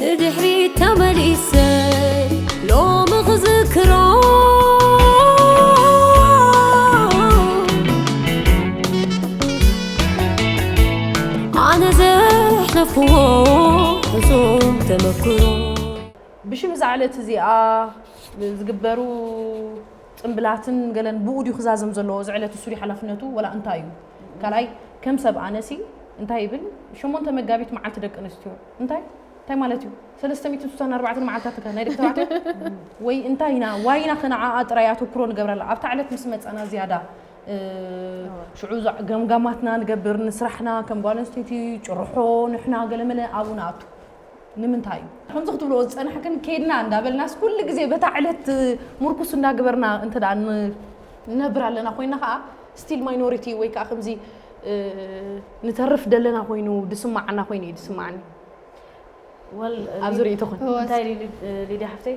ንድሕሪት ተመሊሰ ሎሚ ክዝክሮ፣ ኣነ ዘሕለፍክዎ ሕሱም ተመክሮ። ብሽም እዛ ዕለት እዚኣ ዝግበሩ ጽምብላትን ገለን ብኡ ድዩ ክዛዘም ዘለዎ? እዚ ዕለት እሱ ድዩ ሓላፍነቱ ወላ እንታይ እዩ? ካልኣይ ከም ሰብ ኣነሲ እንታይ ይብል? ሸሞንተ መጋቢት መዓልቲ ደቂ ኣንስትዮ እንታይ እንታይ ማለት እዩ? ሰለስተ ሚእትን ስሳን ኣርባዕተን መዓልታት ከ ናይ ደቂ ተባዕትዮ ወይ እንታይ ኢና ዋይና ከነዓኣ ጥራይ ኣተኩሮ ንገብረላ ኣብታ ዕለት ምስ መጻና ዝያዳ ሽዑ ገምጋማትና ንገብር ንስራሕና ከም ጓል ኣንስተይቲ ጭርሖ ንሕና ገለመለ ኣብኡ ንኣቱ። ንምንታይ እዩ ከምዚ ክትብልዎ ዝፀናሕክን? ከይድና እንዳበልናስ ኩሉ ግዜ በታ ዕለት ምርኩስ እንዳገበርና እንተ ንነብር ኣለና ኮይና ከዓ still minority ወይ ከዓ ከምዚ ንተርፍ ደለና ኮይኑ ድስማዓና ኮይኑ እዩ ድስማዓኒ። ወል ኣብዚ ርእይቶኹን እንታይ ሊድያ ሓፍተይ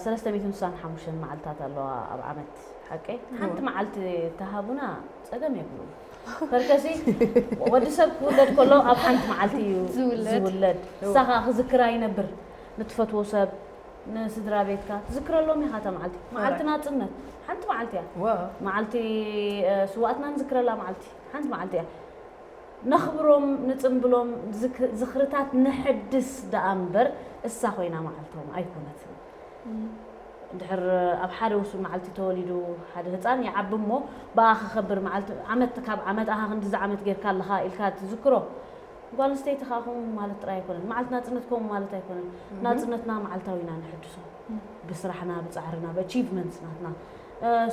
ሰለስተ ሚእትን ስሳን ሓሙሽተን መዓልታት ኣለዋ ኣብ ዓመት ሓቀይ ሓንቲ መዓልቲ ተሃቡና ፀገም የብሉ። ፈርከሲ ወዲ ሰብ ክውለድ ከሎ ኣብ ሓንቲ መዓልቲ እዩ ዝውለድ። እሳ ከዓ ክዝክራ ይነብር ንትፈትዎ ሰብ ንስድራ ቤትካ ትዝክረሎም ኢኻ እታ መዓልቲ መዓልቲ ናፅነት ሓንቲ መዓልቲ እያ። መዓልቲ ስዋእትና ንዝክረላ መዓልቲ ሓንቲ መዓልቲ እያ። ነኽብሮም ንፅምብሎም ዝኽርታት ንሕድስ ደኣ እምበር እሳ ኮይና መዓልቶም ኣይኮነትን። ድሕር ኣብ ሓደ ውሱን መዓልቲ ተወሊዱ ሓደ ህፃን ይዓቢ እሞ ብኣ ክኸብር መዓልቲ ዓመት ካብ ዓመት ኣኻ ክንድዚ ዓመት ጌርካ ኣለኻ ኢልካ ትዝክሮ። ጓል ኣንስተይቲ ከዓ ከምኡ ማለት ጥራይ ኣይኮነን። መዓልቲ ናፅነት ከምኡ ማለት ኣይኮነን። ናፅነትና መዓልታዊ ኢና ንሕድሶ ብስራሕና ብፃዕርና ብኣቺቭመንትስ ናትና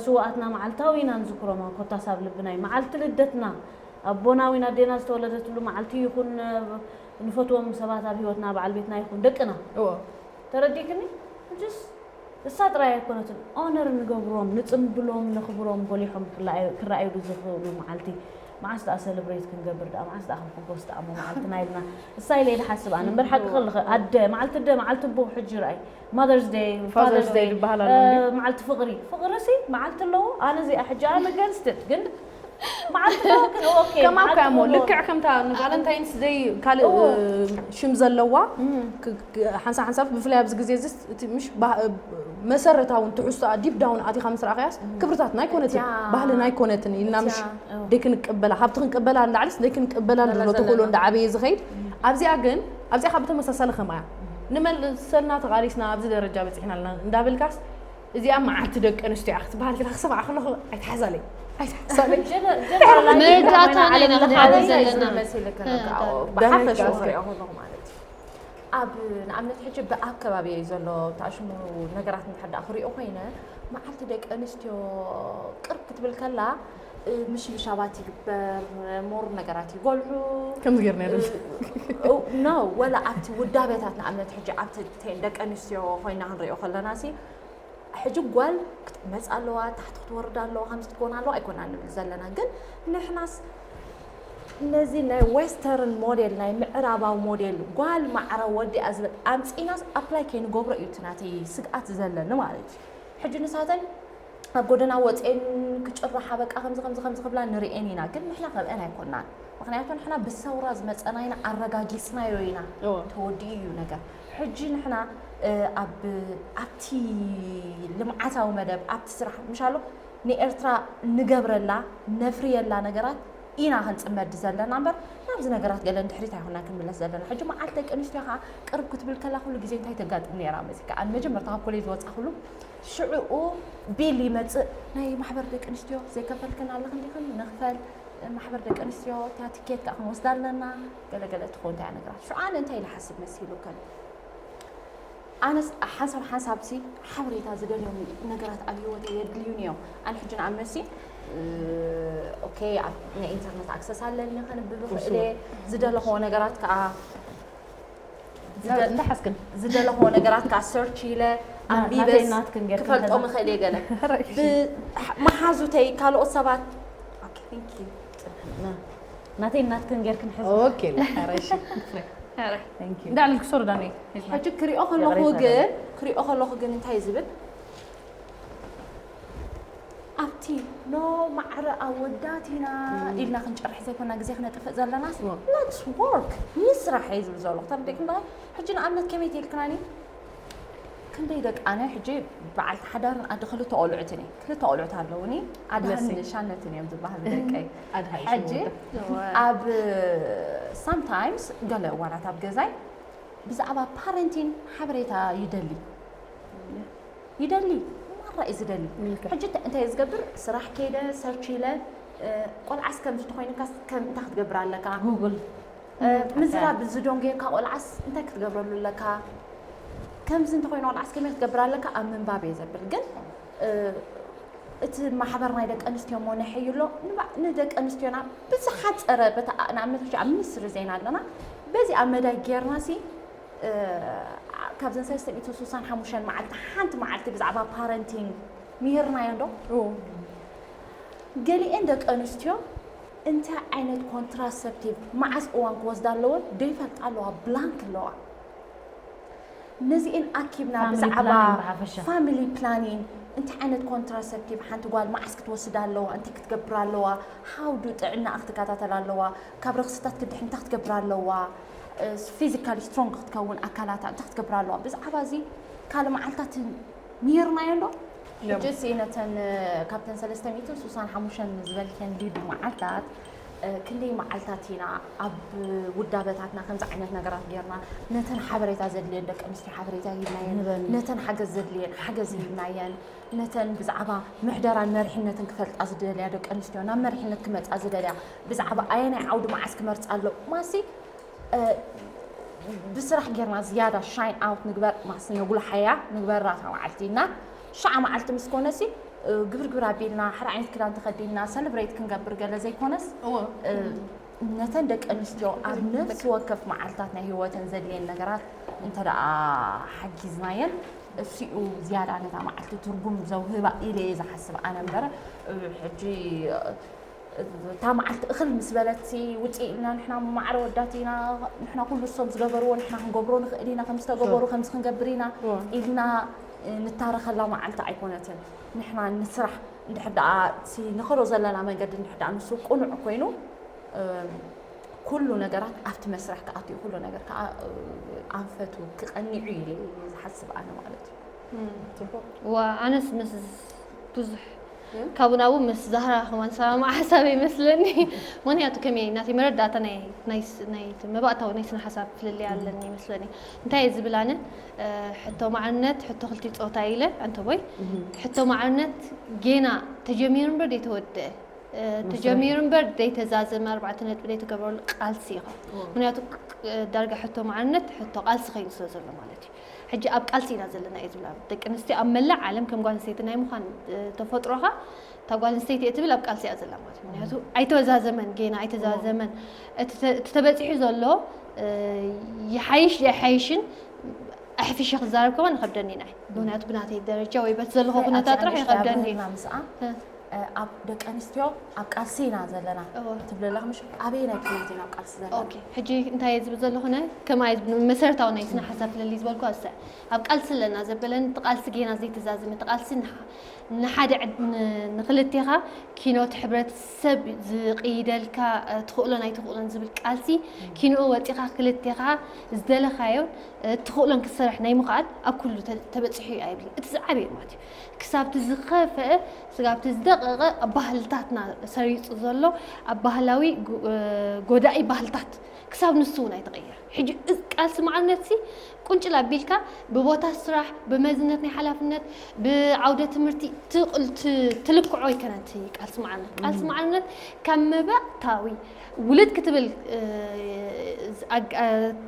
ስውኣትና መዓልታዊ ኢና ንዝክሮም ኮታስ ኣብ ልብና እዩ። መዓልቲ ልደትና ኣቦና ወይ ኣዴና ዝተወለደትሉ መዓልቲ ይኹን ንፈትዎም ሰባት ኣብ ህይወትና በዓል ቤትና ይኹን ደቅና ተረዲእክኒ just እሳ ጥራይ ኣይኮነትን ኦነር ንገብሮም ንፅምብሎም ነኽብሮም ጎሊሖም ክረኣዩ ብዝኽእሉ መዓልቲ መዓስ ደኣ ሰለብሬት ክንገብር ደኣ መዓስ ደኣ ክንሕጎስ ደኣ እሞ መዓልትና ኢልና እሳ ኢለ ይሓስብ ኣነ እምበር ሓቂ ከለኸ ኣደ መዓልቲ ኣደ መዓልቲ ኣቦ ሕጂ ረኣይ Mother's Day Father's Day ዝበሃል ኣሎ መዓልቲ ፍቕሪ ፍቕሪ ሲ መዓልቲ ኣለዎ ኣነ እዚኣ ሕጂ ኣነ ገንስት ግን መዓልቲ ኣለዎ ግን okay ከማካ እሞ ልክዕ ከምታ ንቫለንታይንስ ደይ ካልእ ሽም ዘለዋ ሓንሳ ሓንሳብ ብፍላይ ኣብዚ ግዜ እዚ እቲ ምሽ መሰረታውን ትሕዝቶኣ ዲፕ ዳውን ኣቲኻ ምስ ረኣኻያስ ክብርታትና ኣይኮነትን ባህልና ኣይኮነትን ኢልና ምሽ ደይ ክንቀበላ ካብቲ ክንቀበላ ንላዕሊስ ደይ ክንቀበላ ንብሎ ተኽእሎ እንዳዓበየ ዝኸይድ ኣብዚኣ ግን ኣብዚኣ ካብ ብተመሳሳሊ ከምኣ እያ ንመልሰና ተቓሊስና ኣብዚ ደረጃ በፂሕና ኣለና እንዳበልካስ እዚኣ መዓልቲ ደቂ ኣንስትዮ እያ ክትበሃል ከላ ክሰምዓ ከለኹ ኣይትሓዛለይ ኣይትሓዛለይ መርዳእታና ኢና ክንሓብር ዘለና ብሓፈሽ ክሪኦ ከለኹ ማለት እዩ ኣብ ንኣብነት ሕጂ ብኣብ ከባቢ እዩ ዘሎ ተኣሽሙ ነገራት እንድሕር ደኣ ክሪኦ ኮይነ መዓልቲ ደቂ ኣንስትዮ ቅርብ ክትብል ከላ ምሽብሻባት ይግበር ሞር ነገራት ይጎልሑ ከምዚ ጌርና ይብል ኖ ወላ ኣብቲ ውዳበታት ንኣብነት ሕጂ ኣብቲ ደቂ ኣንስትዮ ኮይና ክንሪኦ ከለና ሲ ሕጂ ጓል ክትመፅ ኣለዋ ታሕቲ ክትወርድ ኣለዋ ከምዚ ክትኮን ኣለዋ ኣይኮና ንብል ዘለና ግን ንሕናስ ነዚ ናይ ዌስተርን ሞዴል ናይ ምዕራባዊ ሞዴል ጓል ማዕረ ወዲኣ ዝብል ኣምፂናስ ኣፕላይ ከይንገብሮ እዩ እቲ ናተይ ስግኣት ዘለኒ ማለት እዩ ሕጂ ንሳተን ኣብ ጎደና ወፅኤን ክጭርሓ በቃ ከምዚ ከምዚ ከምዚ ክብላ ንርእየን ኢና ግን ንሕና ከምአን ኣይኮናን ምክንያቱ ንሕና ብሰውራ ዝመፀና ኢና ኣረጋጊፅናዮ ኢና ተወዲኡ እዩ ነገር ሕጂ ንሕና ኣብ ኣብቲ ልምዓታዊ መደብ ኣብቲ ስራሕ ምሽ ኣሎ ንኤርትራ ንገብረላ ነፍርየላ ነገራት ኢና ክንፅመድ ዘለና እምበር ናብዚ ነገራት ገለ ንድሕሪት ኣይኮና ክንምለስ ዘለና ሕጂ መዓልቲ ደቂ ኣንስትዮ ከዓ ቅርብ ክትብል ከላ ኩሉ ግዜ እንታይ ተጋጥም ነይራ መሲካ ኣብ መጀመርታ ካብ ኮሌጅ ዝወፃ ኩሉ ሽዕኡ ቢል ይመፅእ ናይ ማሕበር ደቂ ኣንስትዮ ዘይከፈልክን ኣለኽን ዲኽን ንኽፈል ማሕበር ደቂ ኣንስትዮ እታ ትኬት ከዓ ክንወስዳ ኣለና ገለገለ ትኾን እንታይ ነገራት ሽዑ ኣነ እንታይ ኢለ ሓስብ መሲሉክን ኣነስ ሓንሳብ ሓንሳብ ሲ ሓበሬታ ዝደልዮም ነገራት ኣብ ህይወተይ የድልዩኒ እዮም ኣነ ሕጂ ንኣብነት ሲ ኦኬ ኣብ ናይ ኢንተርነት ኣክሰስ ኣለኒ ከንብብ ክእለ ዝደለኽዎ ነገራት ከዓ እንዳሓዝክን ዝደለኽዎ ነገራት ከዓ ሰርች ኢለ ኣንቢበስ ክፈልጦም እኽእል እየ ገለ መሓዙተይ ካልኦት ሰባት ናተይ ናትክን ጌርክን ሕዚ ኦኬ ላሓረሽ እንዳዕልል ክሶር ዳኒ ሕጂ ክሪኦ ከለኹ ግን ክሪኦ ከለኹ ግን እንታይ ዝብል ኣብቲ ኖ ማዕረ ኣወዳት ኢና ኢልና ክንጨርሕ ዘይኮና ግዜ ክነጥፍእ ዘለናስ፣ let's work፣ ንስራሕ እየ ዝብል ዘለኹ። ተረዲእክን ዶ? ሕጂ ንኣብነት ከመይ ትልክናኒ? ክንደይ ደቂ ኣነ ሕጂ በዓልቲ ሓዳርን ኣደ ክልተ ቆልዑትን እየ። ክልተ ቆልዑት ኣለውኒ። ኣድሃኒ ሻነትን እዮም ዝበሃሉ ደቀይ። ሕጂ ኣብ sometimes ገለ እዋናት ኣብ ገዛይ ብዛዕባ ፓረንቲን ሓበሬታ ይደሊ ይደሊ ማራ እዩ ዝደሊ። ሕጂ እንታይ ዝገብር? ስራሕ ከይደ ሰርች ኢለ፣ ቆልዓስ ከምዚ ተኮይኑካስ ከም እንታይ ክትገብር ኣለካ? ጉግል ምዝራብ ዝዶንጌካ ቆልዓስ እንታይ ክትገብረሉ ኣለካ? ከምዚ እንተኮይኑ ቆልዓስ ከመይ ክትገብር ኣለካ? ኣብ ምንባብ እየ ዘብል። ግን እቲ ማሕበር ናይ ደቂ ኣንስትዮ እሞ ነሐይሎ ንደቂ ኣንስትዮና ብዝሓፀረ በታ ንኣብነት ሕጂ ኣብ ሚኒስትሪ ዜና ኣለና። በዚ ኣብ መዳይ ጌርና ሲ ካብዘን ሰለስተ ሚእቲ ስሳን ሓሙሽተን መዓልቲ ሓንቲ መዓልቲ ብዛዕባ ፓረንቲንግ ምሂርናዮ እንዶ? ገሊኤን ደቂ ኣንስትዮ እንታይ ዓይነት ኮንትራሰፕቲቭ መዓስ እዋን ክወስዳ ኣለወን ደይፈልጣ ኣለዋ፣ ብላንክ ኣለዋ። ነዚኤን ኣኪብና ብዛዕባ ፋሚሊ ፕላኒንግ፣ እንታይ ዓይነት ኮንትራሰፕቲቭ ሓንቲ ጓል መዓስ ክትወስድ ኣለዋ፣ እንታይ ክትገብር ኣለዋ፣ ሃውዱ ጥዕና ክትከታተል ኣለዋ፣ ካብ ረክስታት ክድሕን እንታይ ክትገብር ኣለዋ፣ ፊዚካሊ ስትሮንግ ክትከውን ኣካላታ እንታይ ክትገብር ኣለዋ። ብዛዕባ እዚ ካልእ መዓልታት ምሂርናዮ እንዶ? ሕጂ ሲ ነተን ካብተን ሰለስተ ሚእትን ስሳን ሓሙሽተን ዝበልክን ሊዱ መዓልታት ክንደይ መዓልታት ኢና ኣብ ውዳበታትና ከምዚ ዓይነት ነገራት ጌርና ነተን ሓበሬታ ዘድልየን ደቂ ኣንስትዮ ሓበሬታ ሂብናየን፣ ነተን ሓገዝ ዘድልየን ሓገዝ ሂብናየን፣ ነተን ብዛዕባ ምሕደራን መሪሕነትን ክፈልጣ ዝደልያ ደቂ ኣንስትዮ ናብ መሪሕነት ክመጻ ዝደልያ ብዛዕባ ኣየናይ ዓውዲ መዓስ ክመርጻ ኣሎ ማሲ ብስራሕ ጌርና ዝያዳ ሻይን ኣውት ንግበር ማስ ነጉልሓያ ንግበራ እታ መዓልቲ እና ሽዓ መዓልቲ ምስ ኮነሲ ግብርግብር ኣቢልና ሓደ ዓይነት ክዳን ተኸዲንና ሰለብሬት ክንገብር ገለ ዘይኮነስ ነተን ደቂ ኣንስትዮ ኣብ ነፍሲ ወከፍ መዓልታት ናይ ህይወተን ዘድልየን ነገራት እንተ ደኣ ሓጊዝናየን እሲኡ ዝያዳ ነታ መዓልቲ ትርጉም ዘውህባ ኢለ እየ ዝሓስብ ኣነ እምበር ሕጂ እታ መዓልቲ እኽል ምስ በለትሲ ውፅእ ኢልና ንሕና ማዕረ ወዳት ኢና ንሕና ኩሉ እሶም ዝገበርዎ ንሕና ክንገብሮ ንኽእል ኢና ከም ዝተገበሩ ከምዚ ክንገብር ኢና ኢልና ንታረኸላ መዓልቲ ኣይኮነትን። ንሕና ንስራሕ እንድሕር ደኣ እቲ ንኸዶ ዘለና መንገዲ እንድሕር ደኣ ንሱ ቅኑዕ ኮይኑ ኩሉ ነገራት ኣብቲ መስርሕ ክኣትዩ ኩሉ ነገር ከዓ ኣንፈቱ ክቐኒዑ ኢለ ዝሓስብ ኣነ ማለት እዩ። ዋ ኣነስ ምስ ብዙሕ ካብኡ ናብኡ ምስ ዛህራ ከማን ሰማማዕ ሓሳብ ይመስለኒ። ምክንያቱ ከመይ ናተይ መረዳእታ ናይ ናይ ናይ መባእታዊ ናይ ስነ ሓሳብ ፍልልይ ኣለኒ ይመስለኒ። እንታይ እየ ዝብል ኣነ ሕቶ ማዕርነት ሕቶ ክልቲ ፆታ ኢለ ኣንተቦይ ሕቶ ማዕርነት ጌና ተጀሚሩ እምበር ዘይተወደአ ተጀሚሩ እምበር ዘይተዛዘመ ኣርባዕተ ነጥቢ ዘይተገብረሉ ቃልሲ ኢኻ። ምክንያቱ ዳርጋ ሕቶ ማዕርነት ሕቶ ቃልሲ ከይኑ ስለ ዘሎ ማለት እዩ። ሕጂ ኣብ ቃልሲ ኢና ዘለና እየ ዝብላ ደቂ ኣንስትዮ ኣብ መላእ ዓለም ከም ጓል ኣንስተይቲ ናይ ምዃን ተፈጥሮኻ እታ ጓል ኣንስተይቲ እየ ትብል ኣብ ቃልሲ እያ ዘላ ማለት እዩ። ምክንያቱ ኣይተዛዘመን ጌና ኣይተዛዘመን እቲ ተበፂሑ ዘሎ ይሓይሽ ዘይሓይሽን ኣሕፊሸ ክዛረብ ከማን ይኸብደኒ ናይ ምክንያቱ ብናተይ ደረጃ ወይ በቲ ዘለኹ ኩነታ ጥራሕ ይኸብደኒ። ኣብ ደቂ ኣንስትዮ ኣብ ቃልሲ ኢና ዘለና ትብለላ ምሽ ኣበየናይ ኩነት ኢና ኣብ ቃልሲ ዘለና? ኦኬ ሕጂ እንታይ እየ ዝብል ዘለኹ ናይ ከማይ መሰረታዊ ናይ ስነ ሓሳብ ፍልልይ ዝበልኩ ኣሰ ኣብ ቃልሲ ኣለና ዘበለን እቲ ቃልሲ ጌና ዘይተዛዝም እቲ ቃልሲ ንሓ- ንሓደ ዕድ- ን- ንክልቴኻ ኪኖት ሕብረተሰብ ዝቅይደልካ ትኽእሎን ኣይትኽእሎን ዝብል ቃልሲ ኪንኡ ወፂኻ ክልቴኻ ዝደለኻዮን ትኽእሎን ክትሰርሕ ናይ ምኽኣል ኣብ ኩሉ ተበፂሑ እዩ ኣይብል እቲ ዝዓበየ ማለት እዩ ክሳብቲ ዝኸፈአ ስጋብቲ ዝደቐቐ ኣብ ባህልታትና ሰሪፁ ዘሎ ኣብ ባህላዊ ጎዳኢ ባህልታት ክሳብ ንሱ እውን ኣይተቐየረ ሕጂ ቃልሲ ማዕርነት ሲ ቁንጭል ኣቢልካ ብቦታ ስራሕ ብመዝነት ናይ ሓላፍነት ብዓውደ ትምህርቲ ትልክዖ ኣይከነን እቲ ቃልሲ ማዕርነት ቃልሲ ማዕርነት ካብ መባእታዊ ውልድ ክትብል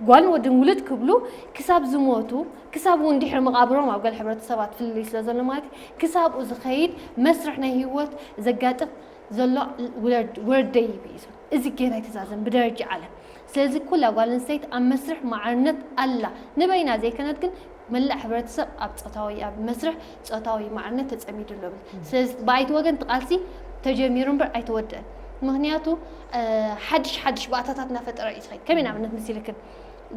ጓልን ወድን ውልድ ክብሉ ክሳብ ዝሞቱ ክሳብ እውን ድሕሪ መቓብሮም ኣብ ገለ ሕብረተሰባት ፍልልይ ስለ ዘሎ ማለት ክሳብኡ ዝኸይድ መስርሕ ናይ ህይወት ዘጋጥም ዘሎ ወርደይ ይብኢሱ እዚ ጌና ኣይተዛዘም ብደረጃ ዓለም ስለዚ ኩላ ጓል ኣንስተይቲ ኣብ መስርሕ ማዕርነት ኣላ ንበይና ዘይከነት ግን መላእ ሕብረተሰብ ኣብ ፆታዊ ኣብ መስርሕ ፆታዊ ማዕርነት ተፀሚዱ ኣሎ ብል ስለዚ ብኣይቲ ወገን ትቃልሲ ተጀሚሩ እምበር ኣይተወደአን ምክንያቱ ሓድሽ ሓድሽ ባእታታት እናፈጠረ እዩ ዝኸይድ ከመይ ንኣብነት መሲልክን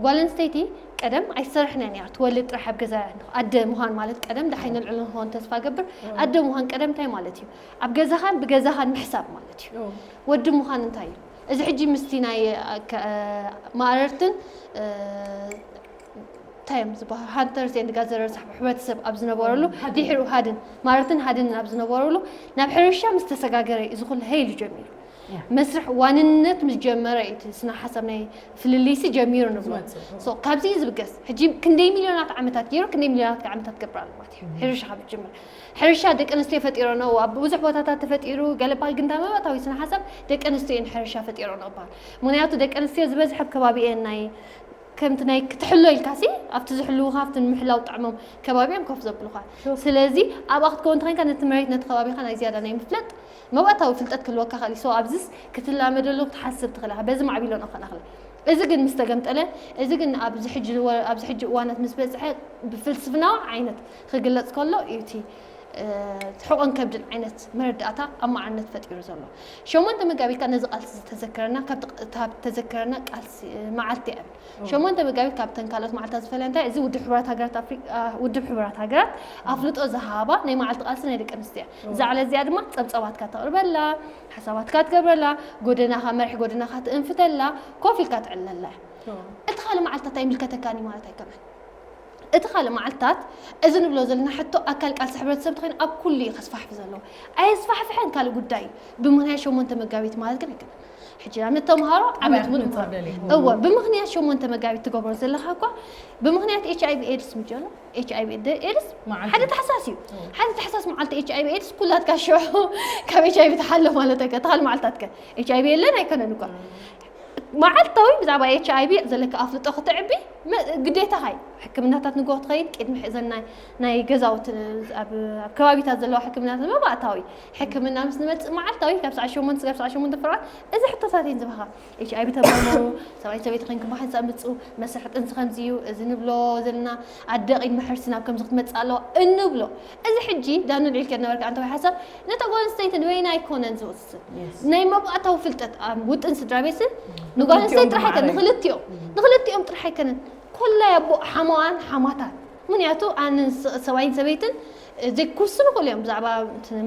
ጓል ኣንስተይቲ ቀደም ኣይሰርሕን እያ ትወልድ ጥራሕ ኣብ ገዛ። ኣደ ምዃን ማለት ቀደም ደሓይ ነልዕሎ ንኸውን ተስፋ ገብር። ኣደ ምዃን ቀደም እንታይ ማለት እዩ? ኣብ ገዛኻን ብገዛኻን ምሕሳብ ማለት እዩ። ወዲ ምዃን እንታይ እዩ? እዚ ሕጂ ምስቲ ናይ ማእረርትን እንታይ እዮም ዝበሃሉ፣ ሃንተርስ ኤንድ ጋዘረርስ ሕብረተሰብ ኣብ ዝነበረሉ፣ ድሕሪኡ ሃድን ማእረርትን ሃድንን ኣብ ዝነበረሉ ናብ ሕርሻ ምስ ተሰጋገረ እዩ እዚ ኩሉ ሀይሉ ጀሚሩ። መስርሕ ዋንነት ምስ ጀመረ እዩ እቲ ስነ ሓሳብ ናይ ፍልልይሲ ጀሚሩ ንብሎ። ካብዚ እዩ ዝብገስ። ሕጂ ክንደይ ሚልዮናት ዓመታት ገይሩ፣ ክንደይ ሚልዮናት ዓመታት ገብር ኣሎ ማለት እዩ። ሕርሻ ካብ ዝጅምር ሕርሻ ደቂ ኣንስትዮ ፈጢሮ ነው ኣብ ብዙሕ ቦታታት ተፈጢሩ። ገለ ባል ግንዳ መባእታዊ ስነ ሓሳብ ደቂ ኣንስትዮ እየን ሕርሻ ፈጢሮ ነው ይበሃል። ምክንያቱ ደቂ ኣንስትዮ ዝበዝሐ ኣብ ከባቢ እየን ናይ ከምቲ ናይ ክትሕሎ ኢልካ ሲ ኣብቲ ዝሕልውኻ ኣብቲ ንምሕላው ጣዕሞም ከባቢኦም ኮፍ ዘብልኻ። ስለዚ ኣብኣ ክትከውን ተኸንካ ነቲ መሬት ነቲ ከባቢኻ ናይ ዝያዳ ናይ ምፍለጥ መባእታዊ ፍልጠት ክህልወካ ኸእል። ሶ ኣብዚስ ክትላመደሉ ክትሓስብ ትኽእል ኢኻ። በዚ ማዕቢሎ ንኸናኽለ እዚ ግን ምስ ተገምጠለ፣ እዚ ግን ኣብዚ ሕጂ እዋናት ምስ በፅሐ ብፍልስፍናዊ ዓይነት ክግለፅ ከሎ እዩ እቲ ሕቆን ከብድን ዓይነት መረዳእታ ኣብ ማዕርነት ፈጢሩ ዘሎ። ሸሞንተ መጋቢት ነዚ ቃልሲ ዝተዘከረና ካብ ተዘከረና ቃልሲ መዓልቲ እያ። ሸሞንተ መጋቢት ካብተን ካልኦት መዓልታት ዝፈለያ እንታይ እዚ ውድብ ሕቡራት ሃገራት ኣፍሪቃ ውድብ ሕቡራት ሃገራት ኣፍልጦ ዝሃባ ናይ መዓልቲ ቃልሲ ናይ ደቂ ኣንስትዮ እያ። እዛ ዕለት እዚኣ ድማ ጸብጸባትካ ተቕርበላ፣ ሓሳባትካ ትገብረላ፣ ጎደናኻ መርሒ ጎደናኻ ትእንፍተላ፣ ኮፍ ኢልካ ትዕለላ። እቲ ካልእ መዓልትታት ኣይምልከተካን እዩ ማለት ኣይኮነን። እቲ ካልእ መዓልትታት እዚ ንብሎ ዘለና ሕቶ ኣካል ቃልሲ ሕብረተሰብ ተኾይኑ ኣብ ኩሉ እዩ ከስፋሕፍ ዘለዎ። ኣየስፋሕፍሐን ካልእ ጉዳይ እዩ። ብምኽንያት ሸሞንተ መጋቢት ማለት ግን ኣይኮነን። ሕጂ ንኣብነት ተምሃሮ ዓመት ሙሉእ እወ ብምኽንያት ሸሞንተ መጋቢት ትገብሮ ዘለኻ እኳ ብምኽንያት ኤች ኣይ ቪ ኤድስ ምጀኑ ኤች ኣይ ቪ ኤድስ ሓደ ታሕሳስ እዩ። ሓደ ታሕሳስ መዓልቲ ኤች ኣይ ቪ ኤድስ ኩላትካ ሽዑ ካብ ኤች ኣይ ቪ ተሓሎ ማለት ኣይኮነን። ተኻል መዓልትታትከ ኤች ኣይ ቪ የለን ኣይኮነን እኳ። መዓልታዊ ብዛዕባ ኤች ኣይ ቪ ዘለካ ኣፍልጦ ክተዕቢ ግዴታኻ እዩ። ሕክምናታት ንጎ ትኸይድ ቅድሚ ሕዘን ናይ ገዛውቲ ኣብ ከባቢታት ዘለዋ ሕክምናታት መባእታዊ ሕክምና ምስ ንመፅእ መዓልታዊ ካብ ሰዓት ሸሞንተ ክሳብ ሰዓት ሸሞንተ ፍርቓ እዚ ሕቶታት እየን ዝብኻ። ኤች ኣይ ቪ ተመርመሩ፣ ሰብኣይ ሰበይቲ ኮይንኩም ብሓንሳብ ምፁ፣ መስርሕ ጥንሲ ከምዚ እዩ፣ እዚ ንብሎ ዘለና ኣደ ቅድሚ ሕርሲ ናብ ከምዚ ክትመፅእ ኣለዋ እንብሎ። እዚ ሕጂ ዳኑ ልዒልከ ነበርካ ኣንተ ወይ ሓሳብ ነታ ጓል ኣንስተይቲ ንበይና ኣይኮነን ዝወስን ናይ መባእታዊ ፍልጠት ኣብ ውጥን ስድራ ቤት ንጓል ኣንስተይቲ ጥራሕ ኣይኮነን ንክልቲኦም ንክልቲኦም ጥራሕ ኣይኮነን ኮላይ ኣቦ ሓማዋን ሓማታት ምክንያቱ ኣነ ሰብኣይን ሰበይትን ዘይክውስኑ ክእሉ እዮም ብዛዕባ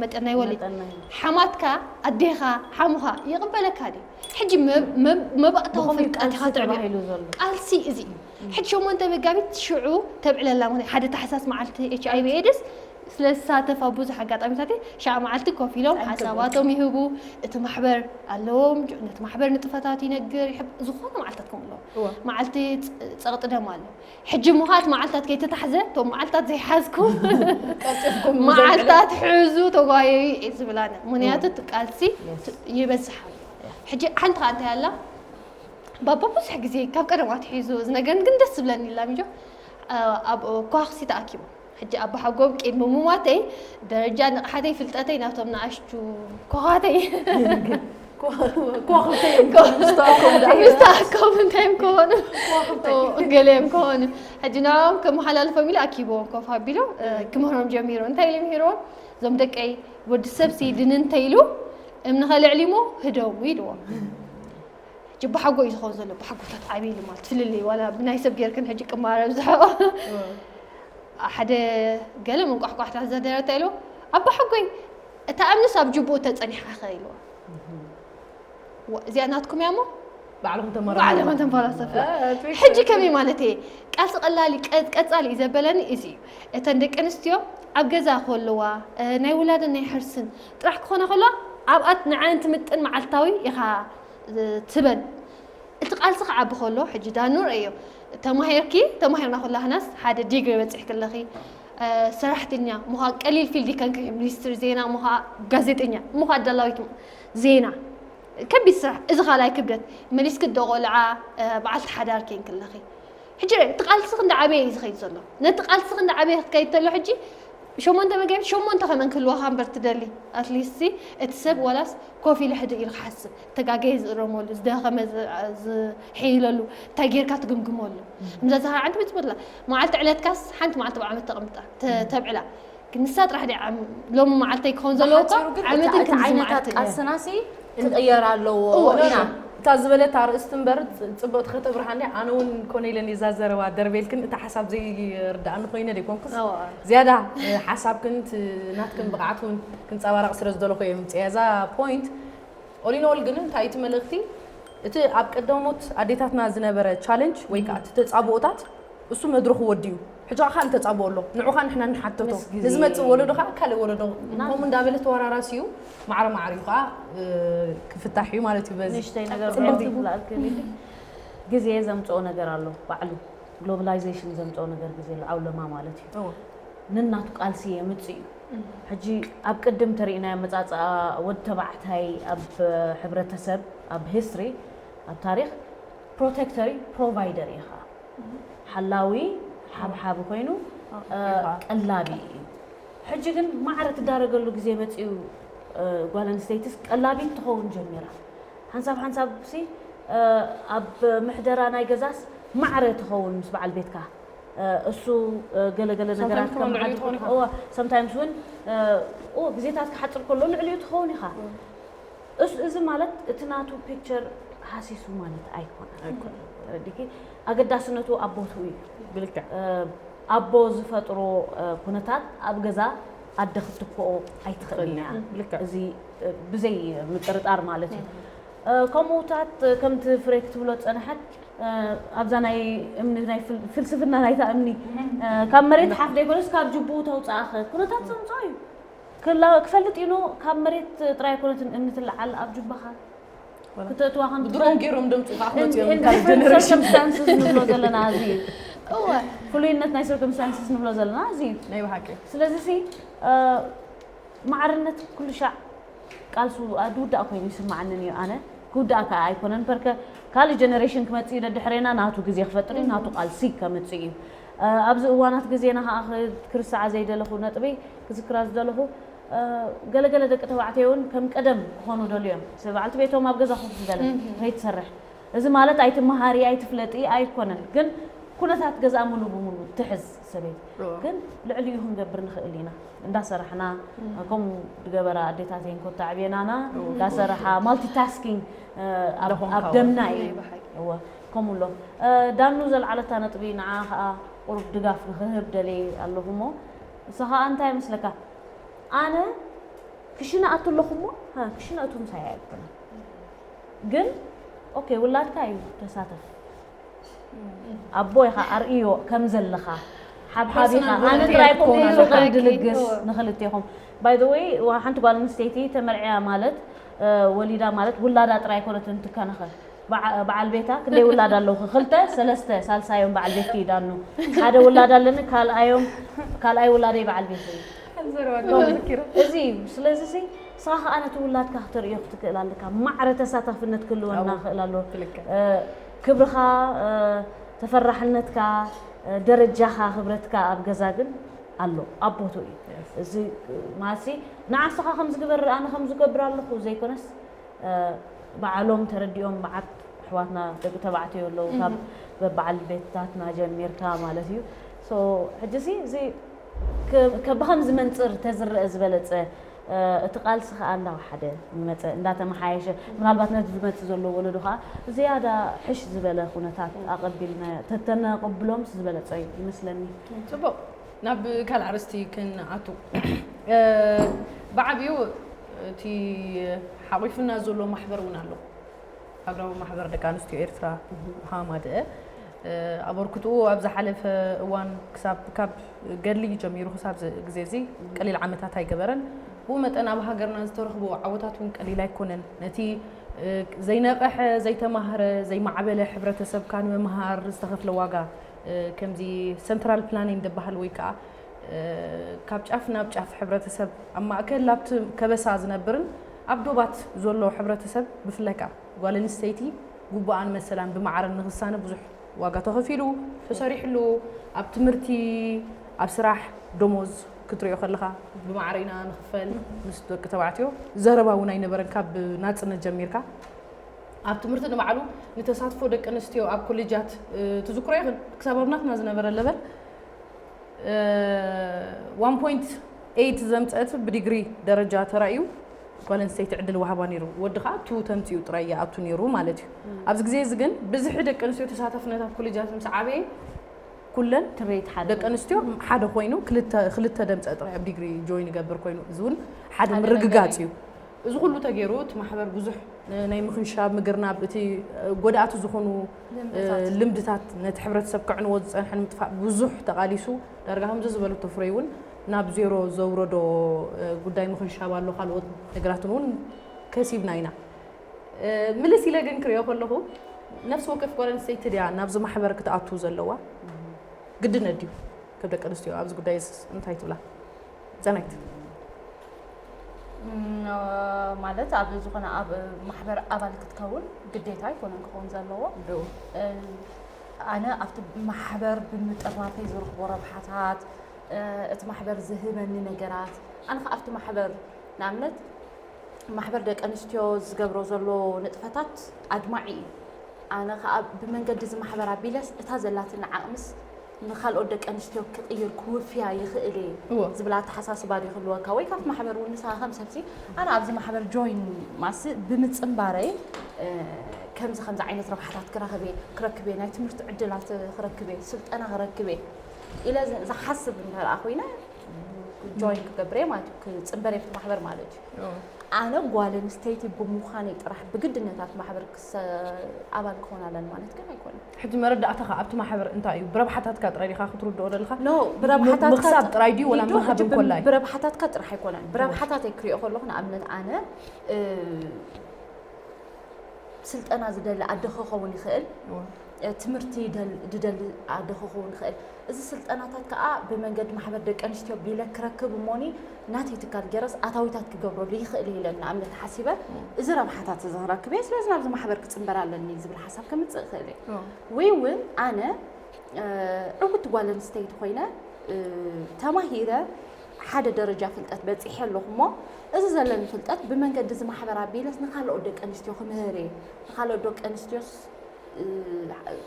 መጠን ናይ ወሊድ ሓማትካ ኣዴኻ ሓሙኻ ይቕበለካ ድዩ ሕጂ መባእታዊ ፍልጠት ኢኻ ትዕብዮ ቃልሲ እዚ ሕጂ ሸሞንተ መጋቢት ሽዑ ተብዕለላ ሓደ ታሕሳስ መዓልቲ ኤች ኣይ ቪ ኤድስ ስለዝሳተፍ ኣብ ብዙሕ ኣጋጣሚታት ሻዕ መዓልቲ ኮፍ ኢሎም ሓሳባቶም ይህቡ። እቲ ማሕበር ኣለዎም፣ ነቲ ማሕበር ንጥፈታቱ ይነግር፣ ዝኾነ መዓልታት ከምኡ ኣለዎም። መዓልቲ ጸቕጢ ደም ኣሎ። ሕጂ ምዃት መዓልታት ከይተታሕዘ፣ እቶም መዓልታት ዘይሓዝኩም መዓልታት ሕዙ ተጓየዩ ዝብላነ። ምክንያቱ ቃልሲ ይበዝሕ ኣሎ። ሕጂ ሓንቲ ከኣ እንታይ ኣላ? ባባ ብዙሕ ግዜ ካብ ቀደም ኣትሒዙ እዚ ነገር ግን ደስ ዝብለኒ ኢላ ሚጆ ኣብ ኳኽሲ ተኣኪቦም ሕጂ ኣቦ ሓጎም ቅድሚ ምሟተይ ደረጃ ንቕሓተይ ፍልጠተይ ናብቶም ንኣሽቱ ኮኻተይ ምስተኣከቡ እንታይ እዮም ክኾኑ ገለ እዮም ክኾኑ ሕጂ ንዕኦም ከመሓላልፎም ኢሉ ኣኪብዎም ኮፍ ኣቢሉ ክምህሮም ጀሚሩ እንታይ ኢሉ ምሂርዎም እዞም ደቀይ ወዲ ሰብ ሲ ድንን እንተ ኢሉ እምኒ ከልዕል ኢሞ ህደሙ ኢልዎም ሕጂ ብሓጎ እዩ ዝኸውን ዘሎ ብሓጎታት ዓብይሉ ማለት ፍልልይ ዋላ ብናይ ሰብ ጌርክን ሕጂ ቅማረ ብዝሕኦ ሓደ ገለ መንቋሕቋሕታ ዘደረታ ኢሉ ኣባ ሓጎይ እታ እምንስ ኣብ ጅቡኡ ተጸኒሓ ኢልዋ እዚኣ ናትኩም እያ እሞ ባዕልኹም ተመራመሩ። ባዕልኹም ተንፈላሰፍላ ሕጂ ከመይ ማለት እየ ቃልሲ ቀላሊ ቀጻሊ እዩ ዘበለኒ እዚ እዩ እተን ደቂ ኣንስትዮ ኣብ ገዛ ከለዋ ናይ ውላድን ናይ ሕርስን ጥራሕ ክኾና ከለዋ ኣብኣት ንዓን ትምጥን መዓልታዊ ኢኻ ትበል እቲ ቃልሲ ክዓቢ ከሎ ሕጂ ዳኑ ረእዮ ተማሂርኪ ተማሂርና ኩላህናስ ሓደ ዲግሪ በፂሕኪ ኣለኺ ሰራሕተኛ ምዃ ቀሊል ፊልድ ይከንክሒ ሚኒስትሪ ዜና ምዃ ጋዜጠኛ ምዃ ኣዳላዊት ዜና ከቢድ ስራሕ እዚ ካልኣይ ክብደት መሊስኪ ዶ ቆልዓ በዓልቲ ሓዳር ኬንኪ ኣለኺ ሕጂ እቲ ቃልሲ ክንዲ ዓበየ እዩ ዝኸይድ ዘሎ ነቲ ቃልሲ ክንዲ ዓበየ ክትከይድ ተሎ ሕጂ ሸሞንተ መጋቢት ሸሞንተ ከመን ክህልወኻ እምበር ትደሊ ኣትሊስት እቲ ሰብ ዋላስ ኮፍ ኢለ ሕድእ ኢሉ ክሓስብ ተጋገየ ዝእረመሉ ዝደኸመ ዝሕይለሉ እንታይ ጌርካ ትግምግመሉ ምዘዛሃር ዓንተ ቤት ትበላ መዓልቲ ዕለትካስ ሓንቲ መዓልቲ ብዓመት ተቐምጣ ተብዕላ ግን ንሳ ጥራሕ ዲ ሎሚ መዓልተይ ክኸውን ዘለዎ እኮ ዓመትን ክንዲ መዓልትን ቃልስናሲ ክንቅየር ኣለዎ ኢና እታ ዝበለት ኣርእስቲ እምበር ጽ- ጽብቕቲ ከተብርሃኒ ኣነ እውን ኮነ ኢለን እዛ ዘረባ ደርቤልክን እታ ሓሳብ ዘይርዳእኒ ኮይነ ደይኮንኩስ ዝያዳ ሓሳብክን ናትክን ብቕዓት እውን ክንጸባረቕ ስለ ዝደለኹ እየ ምጽያ እዛ ፖይንት። ኦሊኖል ግን እንታይ እቲ መልእኽቲ እቲ ኣብ ቀደሞት ኣዴታትና ዝነበረ ቻለንጅ ወይ ከዓ እቲ ተጻብኦታት እሱ መድረኹ ወዲኡ ሕጂ ከዓ ካልእ ተጻብኦ ኣሎ ንዑኻ ንሕና ንሓተቶ ንዝመጽእ ወለዶ ከዓ ካልእ ወለዶ ከምኡ እንዳበለ ተወራራሲ እዩ። ማዕረ ማዕሪኡ ከዓ ክፍታሕ እዩ ማለት እዩ። በዚ ንእሽተይ ነገር ጽቡቅ። ግዜ ዘምፅኦ ነገር ኣሎ ባዕሉ ግሎባላይዜሽን ዘምፅኦ ነገር ግዜ ኣሎ ዓውለማ ማለት እዩ። ነናቱ ቃልሲ የምፅእ እዩ። ሕጂ ኣብ ቅድም ተሪእናዮ ኣመፃፅኣ ወዲ ተባዕታይ ኣብ ሕብረተሰብ ኣብ ሂስትሪ ኣብ ታሪክ ፕሮቴክተሪ ፕሮቫይደር እዩ ከዓ ሓላዊ ሓብሓቢ ኮይኑ ቀላቢ እዩ። ሕጂ ግን ማዕረ ትዳረገሉ ግዜ መፅኡ ጓል ኣንስተይትስ ቀላቢት ትኸውን ጀሚራ። ሓንሳብ ሓንሳብ ሲ ኣብ ምሕደራ ናይ ገዛስ ማዕረ ትኸውን ምስ በዓል ቤትካ እሱ ገለገለ ነገራት ከመሓድር sometimes እውን ግዜታት ክሓፅር ከሎ ልዕሊኡ ትኸውን ኢኻ። እዚ ማለት እቲ ናቱ ፒክቸር ሃሲሱ ማለት ኣይኮነን። ተረዲኪ ኣገዳስነቱ ኣብ ቦትኡ እዩ። ብልክዕ ኣቦ ዝፈጥሮ ኩነታት ኣብ ገዛ ኣደ ክትትክኦ ኣይትኽእልን እያ። እዚ ብዘይ ምጥርጣር ማለት እዩ። ከምኡታት ከምቲ ፍሬ ክትብሎ ዝፀንሐት ኣብዛ ናይ እምኒ ናይ ፍልስፍና ናይታ እምኒ ካብ መሬት ሓፍ ዘይኮነስ ካብ ጅቡኡ ተውፅኣኸ ኩነታት ዘምፅኦ እዩ። ክላ- ክፈልጥ ኢሉ ካብ መሬት ጥራይ ኣይኮነትን እምኒ ትለዓል ኣብ ጅባኻ ክተእትዋ ከም ብድሮን ገይሮም ደምፁ ከዓ ክመፅኡ እዮም different circumstances ንብሎ ዘለና እዚ እዩ። ፍሉይነት ናይ circumstances ንብሎ ዘለና እዚ እዩ። ናይ ብሓቂ ስለዚ ሲ ማዕርነት ኩሉ ሻዕ ቃልሱ ድውዳእ ኮይኑ ይስማዓንን እዩ። ኣነ ክውዳእ ከዓ ኣይኮነን ፐርከ ካልእ ጀነሬሽን ክመፅእ እዩ ደድሕሬና ናቱ ግዜ ክፈጥር እዩ ናቱ ቃልሲ ከምፅእ እዩ። ኣብዚ እዋናት ግዜና ከዓ ክርሳዓ ዘይደለኹ ነጥቢ ክዝክራ ዝደለኹ ገለገለ ደቂ ተባዕትዮ እውን ከም ቀደም ክኾኑ ደልዮም ሰብ በዓልቲ ቤቶም ኣብ ገዛ ኮፍ ዝበለ ከይትሰርሕ እዚ ማለት ኣይትመሃሪ ኣይትፍለጢ ኣይኮነን ግን ኩነታት ገዛ ሙሉ ብሙሉ ትሕዝ ሰበይቲ ግን ልዕሊኡ ክንገብር ንኽእል ኢና እንዳሰራሕና ከምኡ ዝገበራ ኣዴታት እየን ኮተዕብየናና እንዳሰራሓ ማልቲታስኪንግ ኣብ ደምና እዩ። ከምኡ ኣሎ ዳኑ ዘልዓለታ ነጥቢ ንዓ ከዓ ቁሩብ ድጋፍ ንክህብ ደልየ ኣለኹ እሞ ንስኻ እንታይ ይመስለካ ኣነ ክሽነ ኣቱ ኣለኹ እሞ ክሽነ እቱ ምሳይ ኣይኮነ ግን ኦኬ ውላድካ እዩ ተሳተፍ ኣቦ ኢኻ ኣርእዮ ከም ዘለኻ ሓብሓቢኻ ኣነ ጥራይ ኮነ ፍቕሪ ድልግስ ንክልቴኹም by the way ሓንቲ ጓል ኣንስተይቲ ተመርዕያ ማለት ወሊዳ ማለት ውላዳ ጥራይ ኮነትን ትከናኸን በዓል ቤታ ክንደይ ውላድ ኣለውኺ ክልተ ሰለስተ ሳልሳዮም በዓል ቤትኪ እዩ ዳኑ ሓደ ውላድ ኣለኒ ካልኣዮም ካልኣይ ውላደይ በዓል ቤተይ እዩ እዚ እዩ ስለዚ ሲ ንስኻ ከዓ ነቲ ውላድካ ክተርእዮ ክትክእል ኣለካ ማዕረ ተሳታፍነት ክህልወና ክእል ኣለዎ ክብርኻ ተፈራሕነትካ ደረጃኻ ክብረትካ ኣብ ገዛ ግን ኣሎ ኣብ ቦትኡ እዩ እዚ ማሲ ንዓስኻ ከም ዝግበር ኣነ ከም ዝገብር ኣለኹ ዘይኮነስ ባዕሎም ተረዲኦም መዓት ኣሕዋትና ደቂ ተባዕትዮ ኣለዉ ካብ በበዓል ቤትታትና ጀሚርካ ማለት እዩ ሕጂ ሲ እዚ ብከምዚ መንፅር ተዝረአ ዝበለፀ እቲ ቃልሲ ከዓ እንዳወሓደ ዝመፀ እንዳተመሓየሸ ምናልባት ነቲ ዝመፅእ ዘሎ ወለዶ ከዓ ዝያዳ ሕሽ ዝበለ ኩነታት ኣቐቢልና ተተነቕብሎምስ ዝበለፀ እዩ ይመስለኒ። ፅቡቕ ናብ ካልእ ኣርእስቲ ክንኣቱ ብዓብዩ እቲ ሓቒፉና ዘሎ ማሕበር እውን ኣሎ ሃገራዊ ማሕበር ደቂ ኣንስትዮ ኤርትራ ሃማደአ ኣበርክትኡ ኣብ ዝሓለፈ እዋን ክሳብ ካብ ገድሊ ጀሚሩ ክሳብ ግዜ እዚ ቀሊል ዓመታት ኣይገበረን ብኡ መጠን ኣብ ሃገርና ዝተረኽቦ ዓወታት እውን ቀሊል ኣይኮነን ነቲ ዘይነቐሐ ዘይተማህረ ዘይማዕበለ ሕብረተሰብካ ንምምሃር ዝተኸፍለ ዋጋ ከምዚ ሰንትራል ፕላኒን ዝበሃል ወይ ከዓ ካብ ጫፍ ናብ ጫፍ ሕብረተሰብ ኣብ ማእከል ኣብቲ ከበሳ ዝነብርን ኣብ ዶባት ዘሎ ሕብረተሰብ ብፍላይ ከዓ ጓል ኣንስተይቲ ግቡኣን መሰላን ብማዕረ ንኽሳነ ብዙሕ ዋጋ ተኸፊሉ ተሰሪሕሉ ኣብ ትምህርቲ ኣብ ስራሕ ደሞዝ ክትሪኦ ከለኻ ብማዕረ ኢና ንኽፈል ምስ ደቂ ተባዕትዮ ዘረባ እውን ኣይነበረን ካብ ናፅነት ጀሚርካ ኣብ ትምህርቲ ንባዕሉ ንተሳትፎ ደቂ ኣንስትዮ ኣብ ኮሌጃት ትዝክሮ ይኽን ክሳብ ኣብ ናትና ዝነበረ ለበል one point eight ዘምፀአት ብዲግሪ ደረጃ ተራእዩ ጓል ኣንስተይቲ ዕድል ወሃባ ነይሩ። ወዲ ከዓ ቱ ተምፅኡ ጥራይ ይኣቱ ነይሩ ማለት እዩ። ኣብዚ ግዜ እዚ ግን ብዝሒ ደቂ ኣንስትዮ ተሳታፍነት ኣብ ኮሌጃት ምስ ዓበየ ኩለን ትሬት ሓደ ደቂ ኣንስትዮ ሓደ ኮይኑ ክልተ ክልተ ደምፀ ጥራይ ኣብ ዲግሪ ጆይን ይገብር ኮይኑ፣ እዚ እውን ሓደ ሓደ ምርግጋፅ ነገር እዩ። እዚ ኩሉ ተገይሩ እቲ ማሕበር ብዙሕ ናይ ምኽንሻብ፣ ምግርናብ፣ እቲ ጎዳእቲ ዝኾኑ ልምድታት። ልምድታት ነቲ ሕብረተሰብ ከዕንዎ ዝፀንሐ ንምጥፋእ ብዙሕ ተቓሊሱ። ዳርጋ ከምዚ ዝበለቶ ፍሬ እውን ናብ ዜሮ ዘውረዶ ጉዳይ ምኽንሻብ ኣሎ። ካልኦት ነገራትን እውን ከሲብና ኢና። ምልስ ኢለ ግን ክሪኦ ከለኹ፣ ነፍሲ ወከፍ ጓል ኣንስተይቲ ድያ ናብዚ ማሕበር ክትኣቱ ዘለዋ? ግድነት ድዩ? ከም ደቂ ኣንስትዮ ኣብዚ ጉዳይ እዚስ እንታይ ትብላ? ዛናይት። እም፣ ማለት ኣብ ዝኾነ ኣብ ማሕበር ኣባል ክትከውን ግዴታ ኣይኮነን ክኸውን ዘለዎ። ዶ እ፣ ኣነ ኣብቲ ማሕበር ብምጥርናፈይ ዝረኽቦ ረብሓታት፣ እ፣ እቲ ማሕበር ዝህበኒ ነገራት፣ ኣነ ከኣ ኣብቲ ማሕበር ንኣብነት ማሕበር ደቂ ኣንስትዮ ዝገብሮ ዘሎ ንጥፈታት ኣድማዒ እዩ። ኣነ ከኣ ብመንገዲ እዚ ማሕበር ኣቢለስ እታ ዘላትኒ ዓቕምስ ንኻልኦት ደቂ ኣንስትዮ ክቕይር ክውፍያ ይኽእል እየ እወ። ዝብል ኣተሓሳስባ ድዩ ክህልወካ? ወይ ካብ ማሕበር እውን ንስኻ ከም ሰብሲ ኣነ ኣብዚ ማሕበር ጆይን ማስ ብምጽንባረይ እ፣ ከምዚ ከምዚ ዓይነት ረብሓታት ክረኽብ እየ ክረክብ እየ ናይ ትምህርቲ ዕድላት ክረክብ እየ ስልጠና ክረክብ እየ ኢለ ዝ- ዝሓስብ እንተ ደኣ ኮይነ ጆይን ክገብር እየ ማለት እዩ። ክጽንበር እየ ኣብቲ ማሕበር ማለት እዩ። ኣነ ጓል ኣንስተይቲ ብምዃነይ ጥራሕ ብግድነታት ማሕበር ክሰ ኣባል ክኾን ኣለኒ ማለት ግን ኣይኮነን። ሕጂ መረዳእታኻ ኣብቲ ማሕበር እንታይ እዩ? ብረብሓታትካ ጥራይ ዲኻ ክትርድኦ ደለኻ? ኖ ብረብሓታትካ ምኽሳብ ጥራይ ድዩ ወላ ሊዶ ምሃብ ሕጂ እንኮላይ? ብረብሓታትካ ጥራሕ ኣይኮነን። ብረብሓታተይ ክሪኦ ከለኹ ንኣብነት ኣነ እ፣ ስልጠና ዝደሊ ኣደ ክኸውን ይኽእል፣ እወ። እ፣ ትምህርቲ ይደል- ዝደሊ ኣደ ክኸውን ይኽእል። እዚ ስልጠናታት ከዓ ብመንገዲ ማሕበር ደቂ ኣንስትዮ ቢለ ክረክብ እሞኒ ናተይ ትካል ገይረስ ኣታዊታት ክገብረሉ ይኽእል እየ ኢለ ንኣብነት ሓሲበ እዚ ረብሓታት እዚ ክረክብ እየ፣ ስለዚ ናብዚ ማሕበር ክፅንበር ኣለኒ ዝብል ሓሳብ ከምፅእ ይኽእል እየ። እወ። ወይ እውን ኣነ እ፣ ዕውቲ ጓል ኣንስተይቲ ኮይነ እ፣ ተማሂረ ሓደ ደረጃ ፍልጠት በፂሐ ኣለኹ እሞ እዚ ዘለኒ ፍልጠት ብመንገዲ እዚ ማሕበር ኣቢለስ ንካልኦት ደቂ ኣንስትዮ ክምህር እየ። ንካልኦት ደቂ ኣንስትዮስ እ፣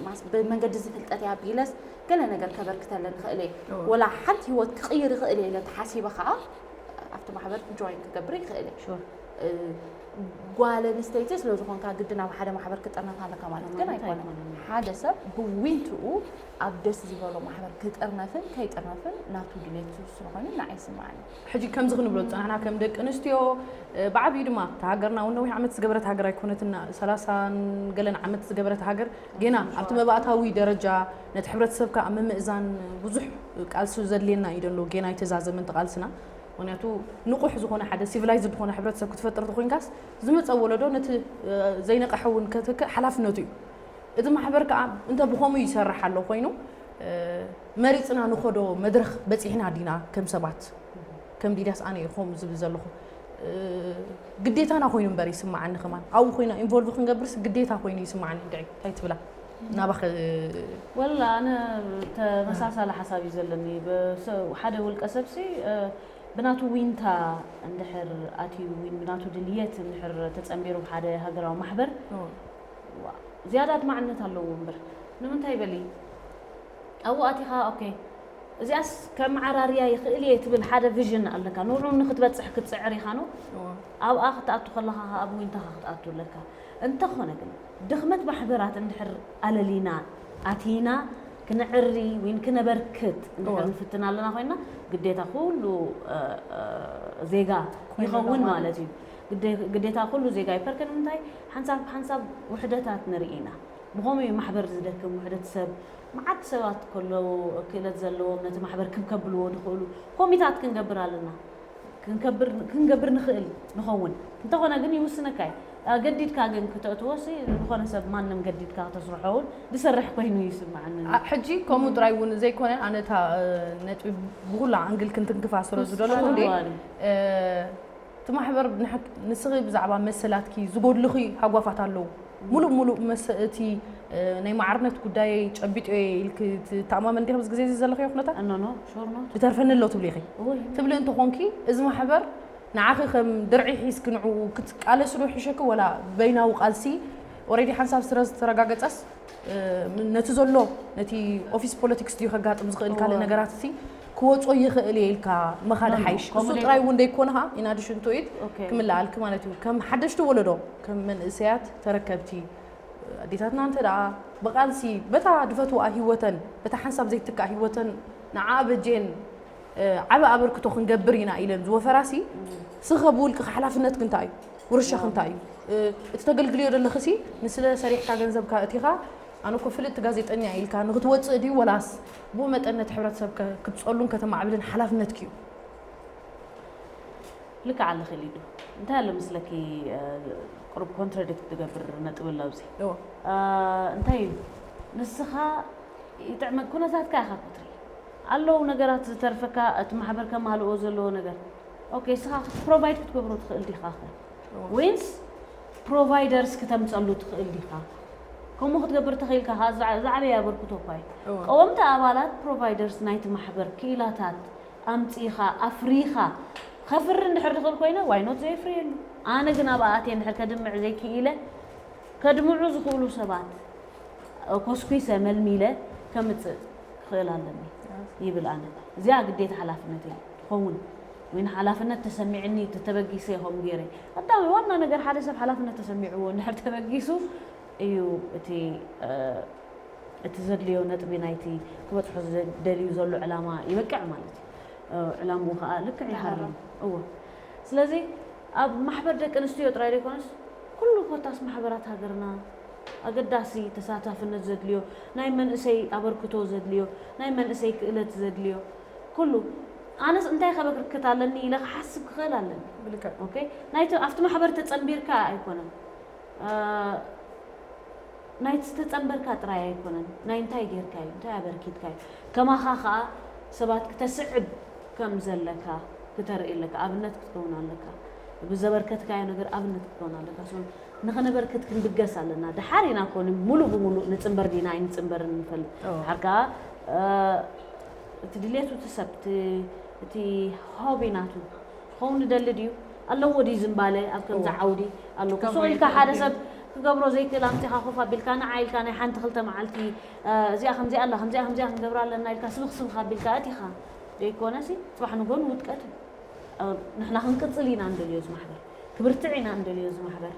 ማስ- ብመንገዲ እዚ ፍልጠት እየ ኣቢለስ ገለ ነገር ከበርክተለን ይኽእል እየ። እወ። ወላ ሓንቲ ህይወት ክቕይር ይኽእል እየ ኢለ ተሓሲበ ከዓ ኣብቲ ማሕበር ጆይን ክገብር ይኽእል እየ። ሹር። እ፣ ጓል ኣንስተይቲ ስለ ዝኾንካ ግድን ኣብ ሓደ ማሕበር ክጥርነፍ ኣለካ ማለት ግን ማለት ኣይኮነን። ኣይኮነን። ሓደ ሰብ ብዊንትኡ ኣብ ደስ ዝበሎ ማሕበር ክጥርነፍን ከይጥርነፍን ናቱ ድሌት ዝውስኖ ኮይኑ ንዓይ ይስምዓኒ። ሕጂ ከምዚ ክንብሎ ዝጸናሕና ከም ደቂ ኣንስትዮ እ፣ ብዓብዩ ድማ እታ ሃገርና እውን ነዊሕ ዓመት ዝገበረት ሃገር ኣይኮነትና፣ ሰላሳን ገለን ዓመት ዝገበረት ሃገር ጌና ኣብቲ መባእታዊ ደረጃ ነቲ ሕብረተሰብ ከዓ ምምእዛን ብዙሕ ቃልሲ ዘድልየና እዩ ዘሎ። ጌና ኣይተዛዘመን እቲ ቃልስና። ምክንያቱ ንቑሕ ዝኾነ ሓደ ሲቪላይዝድ ዝኾነ ሕብረተሰብ ክትፈጥር ተኮይንካስ ዝመፀ ወለዶ ነቲ እ፣ ዘይነቕሐ እውን ከትክእ ሓላፍነቱ እዩ። እቲ ማሕበር ከዓ እንተ ብኸምኡ ይሰርሕ ኣሎ ኮይኑ እ፣ መሪፅና ንኸዶ መድረኽ በፂሕና ዲና ከም ሰባት ከም ዲዳስ ኣነ እየ ከምኡ ዝብል ዘለኹ እ፣ ግዴታና ኮይኑ እምበር ይስምዓኒ ከማን ኣብኡ ኮይና ኢንቮልቭ ክንገብርስ ግዴታ ኮይኑ ይስምዓኒ። እንድዒ እንታይ ትብላ? ናባኸ ወላ ኣነ ተመሳሳሊ ሓሳብ እዩ ዘለኒ። በሰ- ሓደ ውልቀ ሰብሲ እ፣ ብናቱ ዊንታ እንድሕር ኣትዩ ዊን ብናቱ ድልየት እንድሕር ተጸንቢሩ ሓደ ሃገራዊ ማሕበር ዋ፣ ዝያዳ ኣድማዕነት ኣለዎ እምበር ንምንታይ በሊ ኣብኡ ኣቲኻ ኦኬ እዚኣስ ከመዓራርያ ይኽእል እየ ትብል ሓደ ቪዥን ኣለካ። ንዑ ንክትበጽሕ ክትጽዕር ኢኻ ነው ኣብኣ ክትኣቱ ከለኻ ኣብ ዊንታኻ ክትኣቱ ኣለካ። እንተኾነ ግን ድኽመት ማሕበራት እንድሕር ኣለሊና ኣቲና ክነዕሪ ወይን ክነበርክት እንድሕር እወ። ንፍትን ኣለና ኮይና ግዴታ ኩሉ እ፣ እ፣ ዜጋ ኮይኑ ይኸውን ማለት ማለት እዩ። ግደ- ግዴታ ኩሉ ዜጋ ይፈርክን ምንታይ ሓንሳብ ሓንሳብ ውሕደታት ንርኢ ኢና። ብኸመይ እዩ ማሕበር ዝደክም ውሕደት ሰብ መዓት ሰባት ከለዉ ክእለት ዘለዎም ነቲ ማሕበር ክብ ከብልዎ ዝኽእሉ ኮሚታት ክንገብር ኣለና። ክንከብር ክንገብር ንኽእል ንኸውን እንተኾነ ግን ይውስነካ እዩ። ኣገዲድካ ግን ክተእትዎ ሲ ዝኾነ ሰብ ማንም ገዲድካ ክተስርሖ እውን ዝሰርሕ ኮይኑ ይስምዓኒ። ኣ- ሕጂ ከምኡ ጥራይ እውን ዘይኮነ ኣነ እታ እ፣ ነጥቢ ብኩላ ኣንግል ክንትንክፋ ስለ ዝደለኹ እንዴ ዋሪ። እ፣ እቲ ማሕበር ንሕክ- ንስኺ ብዛዕባ መሰላትኪ ዝጎድልኺ ሃጓፋት ኣለዉ። ሙሉእ ሙሉእ መሰ እቲ እ፣ ናይ ማዕርነት ጉዳይ ጨቢጦ እየ ኢልክ ትተኣማመን ዲኺ ኣብዚ ግዜ እዚ ዘለኽዮ ኩነታት? ኖ ኖ ሹር ኖ ዝተርፈኒ ኣሎ ትብሊ ኢኺ? እወይ ትብሊ እንተኾንኪ እዚ ማሕበር ንዓኺ ከም ድርዒ ሒዝኪ ንዕኡ ክትቃለሲ ዶ ይሕሸኪ ወላ በይናዊ ቃልሲ ኦሬዲ ሓንሳብ ስረ ዝተረጋገጸስ እ፣ ነቲ ዘሎ ነቲ ኦፊስ ፖለቲክስ ድዩ ከጋጥም ዝኽእል ካልእ እወ። ነገራት ሲ ክወጾ ይኽእል እየ ኢልካ ምኻድ No, no, ሓይሽ። ከምኡ እሱ ደይ- ጥራይ እውን ደይኮንኻ፣ in addition to it Okay. ክምልኣልኪ ማለት እዩ። ከም ሓደሽቲ ወለዶ፣ ከም መንእሰያት ተረከብቲ ኣዴታትና እንተ ደኣ ብቓልሲ በታ ድፈትዋ ህይወተን፣ በታ ሓንሳብ ዘይትካእ ህይወተን ንዓ በጀን እ፣ ዓቢ ኣበርክቶ ክንገብር ኢና ኢለን ዝወፈራሲ፣ ስኸ ብውልቅኻ ሓላፍነትክ እንታይ እዩ? ውርሻኽ እንታይ እዩ? እ፣ እቲ ተገልግልዮ ዘለኽሲ ንስለ ሰሪሕካ ገንዘብካ እቲኻ፣ ኣነ እኮ ፍልጥቲ ጋዜጠኛ ኢልካ ንክትወጽእ ድዩ ወላስ ብኡ መጠን ነቲ ሕብረተሰብ ከ-፣ ክትጸሉን ከተማዕብልን ሓላፍነትክ እዩ? ልክዕ ኣለኺ ሊዱ። እንታይ ኣሎ መስለኪ፣ እ፣ ቁሩብ ኮንትራዲክት ትገብር ነጥቢ ኣሎ ኣብዚ። እወ። እ፣ እንታይ እዩ? ንስኻ ይጥዕመ-፣ ኩነታትካ ኢኻ ክትርኢ። ኣለዉ ነገራት ዝተርፈካ፣ እቲ ማሕበር ከማልኦ ዘለዎ ነገር። ኦኬ፣ ንስኻ ክትፕሮቫይድ ክትገብሮ ትኽእል ዲኻ ኸ? እወ። ወይንስ ፕሮቫይደርስ ክተምጸሉ ትኽእል ዲኻ? ከምኡ ክትገብር ተኽኢልካ ኸዓ ዝዓ-፣ ዝዓበየ ኣበርክቶ እኳ እዩ። እወ። ቀወምቲ ኣባላት ፕሮቫይደርስ ናይቲ ማሕበር ክኢላታት ኣምጺኻ ኣፍሪኻ ከፍሪ እንድሕር ዝኽእል ኮይነ ዋይኖት ዘየፍርየሉ? ኣነ ግን ኣብኣ ኣትየ እንድሕር ከድምዕ ዘይክኢለ ከድምዑ ዝኽእሉ ሰባት ኮስኩሰ መልሚለ ከምጽእ ክኽእል ኣለኒ ይብል ኣነ። እዚኣ ግዴታ ሓላፍነት እየ ትኸውን። ወይ ሓላፍነት ተሰሚዕኒ ተተበጊሰ ይኸውን ገይረ። ቀዳማይ ዋና ነገር ሓደ ሰብ ሓላፍነት ተሰሚዕዎ እንድሕር ተበጊሱ እዩ እቲ፣ እ፣ እቲ ዘድልዮ ነጥቢ ናይቲ ክበጽሖ ዝደልዩ ዘሎ ዕላማ ይበቅዕ ማለት እዩ። እ፣ ዕላምኡ ከዓ ልክዕ ይሃርም። እዎ። ስለዚ ኣብ ማሕበር ደቂ ኣንስትዮ ጥራይ ዘይኮነስ ኩሉ ኮታስ ማሕበራት ሃገርና ኣገዳሲ ተሳታፍነት ዘድልዮ፣ ናይ መንእሰይ ኣበርክቶ ዘድልዮ፣ ናይ መንእሰይ ክእለት ዘድልዮ ኩሉ ኣነስ እንታይ ከበርክት ኣለኒ ኢለ ክሓስብ ክኽእል ኣለኒ። ብልክዕ። ኦኬ፣ ናይቲ ኣብቲ ማሕበር ተጸንቢርካ ኣይኮነን። እ፣ ናይቲ ዝተጸንበርካ ጥራይ ኣይኮነን፣ ናይ እንታይ ጌርካ እዩ፣ እንታይ ኣበርኪትካ እዩ። ከማኻ ኸኣ ሰባት ክተስዕብ ከም ዘለካ ክተርኢ ኣለካ፣ ኣብነት ክትከውን ኣለካ። ብዘበርከትካዮ ነገር ኣብነት ክትከውን ኣለካ። So፣ ንኸነበርክት ክንብገስ ኣለና። ደሓር ኢና ኮነ ሙሉእ ብሙሉእ ንጽንበር ዲና ኣይንጽንበርን ንፈልጥ። እዎ። ደሓር ከኣ፣ እ፣ እቲ ድሌቱ እቲ ሰብ፣ እቲ፣ እቲ ሆቢ ናቱ ክኸውን ንደሊ ድዩ? ኣለዎ ድዩ ዝምባለ ኣብ ከምዚ እዎ። ዓውዲ ኣሎ? ክገብሮ ሱቕ ኢልካ ይኽእል ሓደ ድዩ? ሰብ ክገብሮ ዘይክእል ኣምጺኻ ኮፍ ኣቢልካ፣ ንዓ ኢልካ ናይ ሓንቲ ክልተ መዓልቲ፣ እ፣ እዚኣ ከምዚኣ ኣላ፣ ከምዚኣ፣ ከምዚኣ ክንገብራ ኣለና ኢልካ ስብኽ ስብኽ ኣቢልካ ኣቲኻ። ዘይኮነሲ፣ ጽባሕ ንጎኒ ውድቀት እዩ። እ፣ ንሕና ክንቅጽል ኢና እንደልዮ እዚ ማሕበር። ክብርትዕ ኢና እንደልዮ እዚ ማሕበር።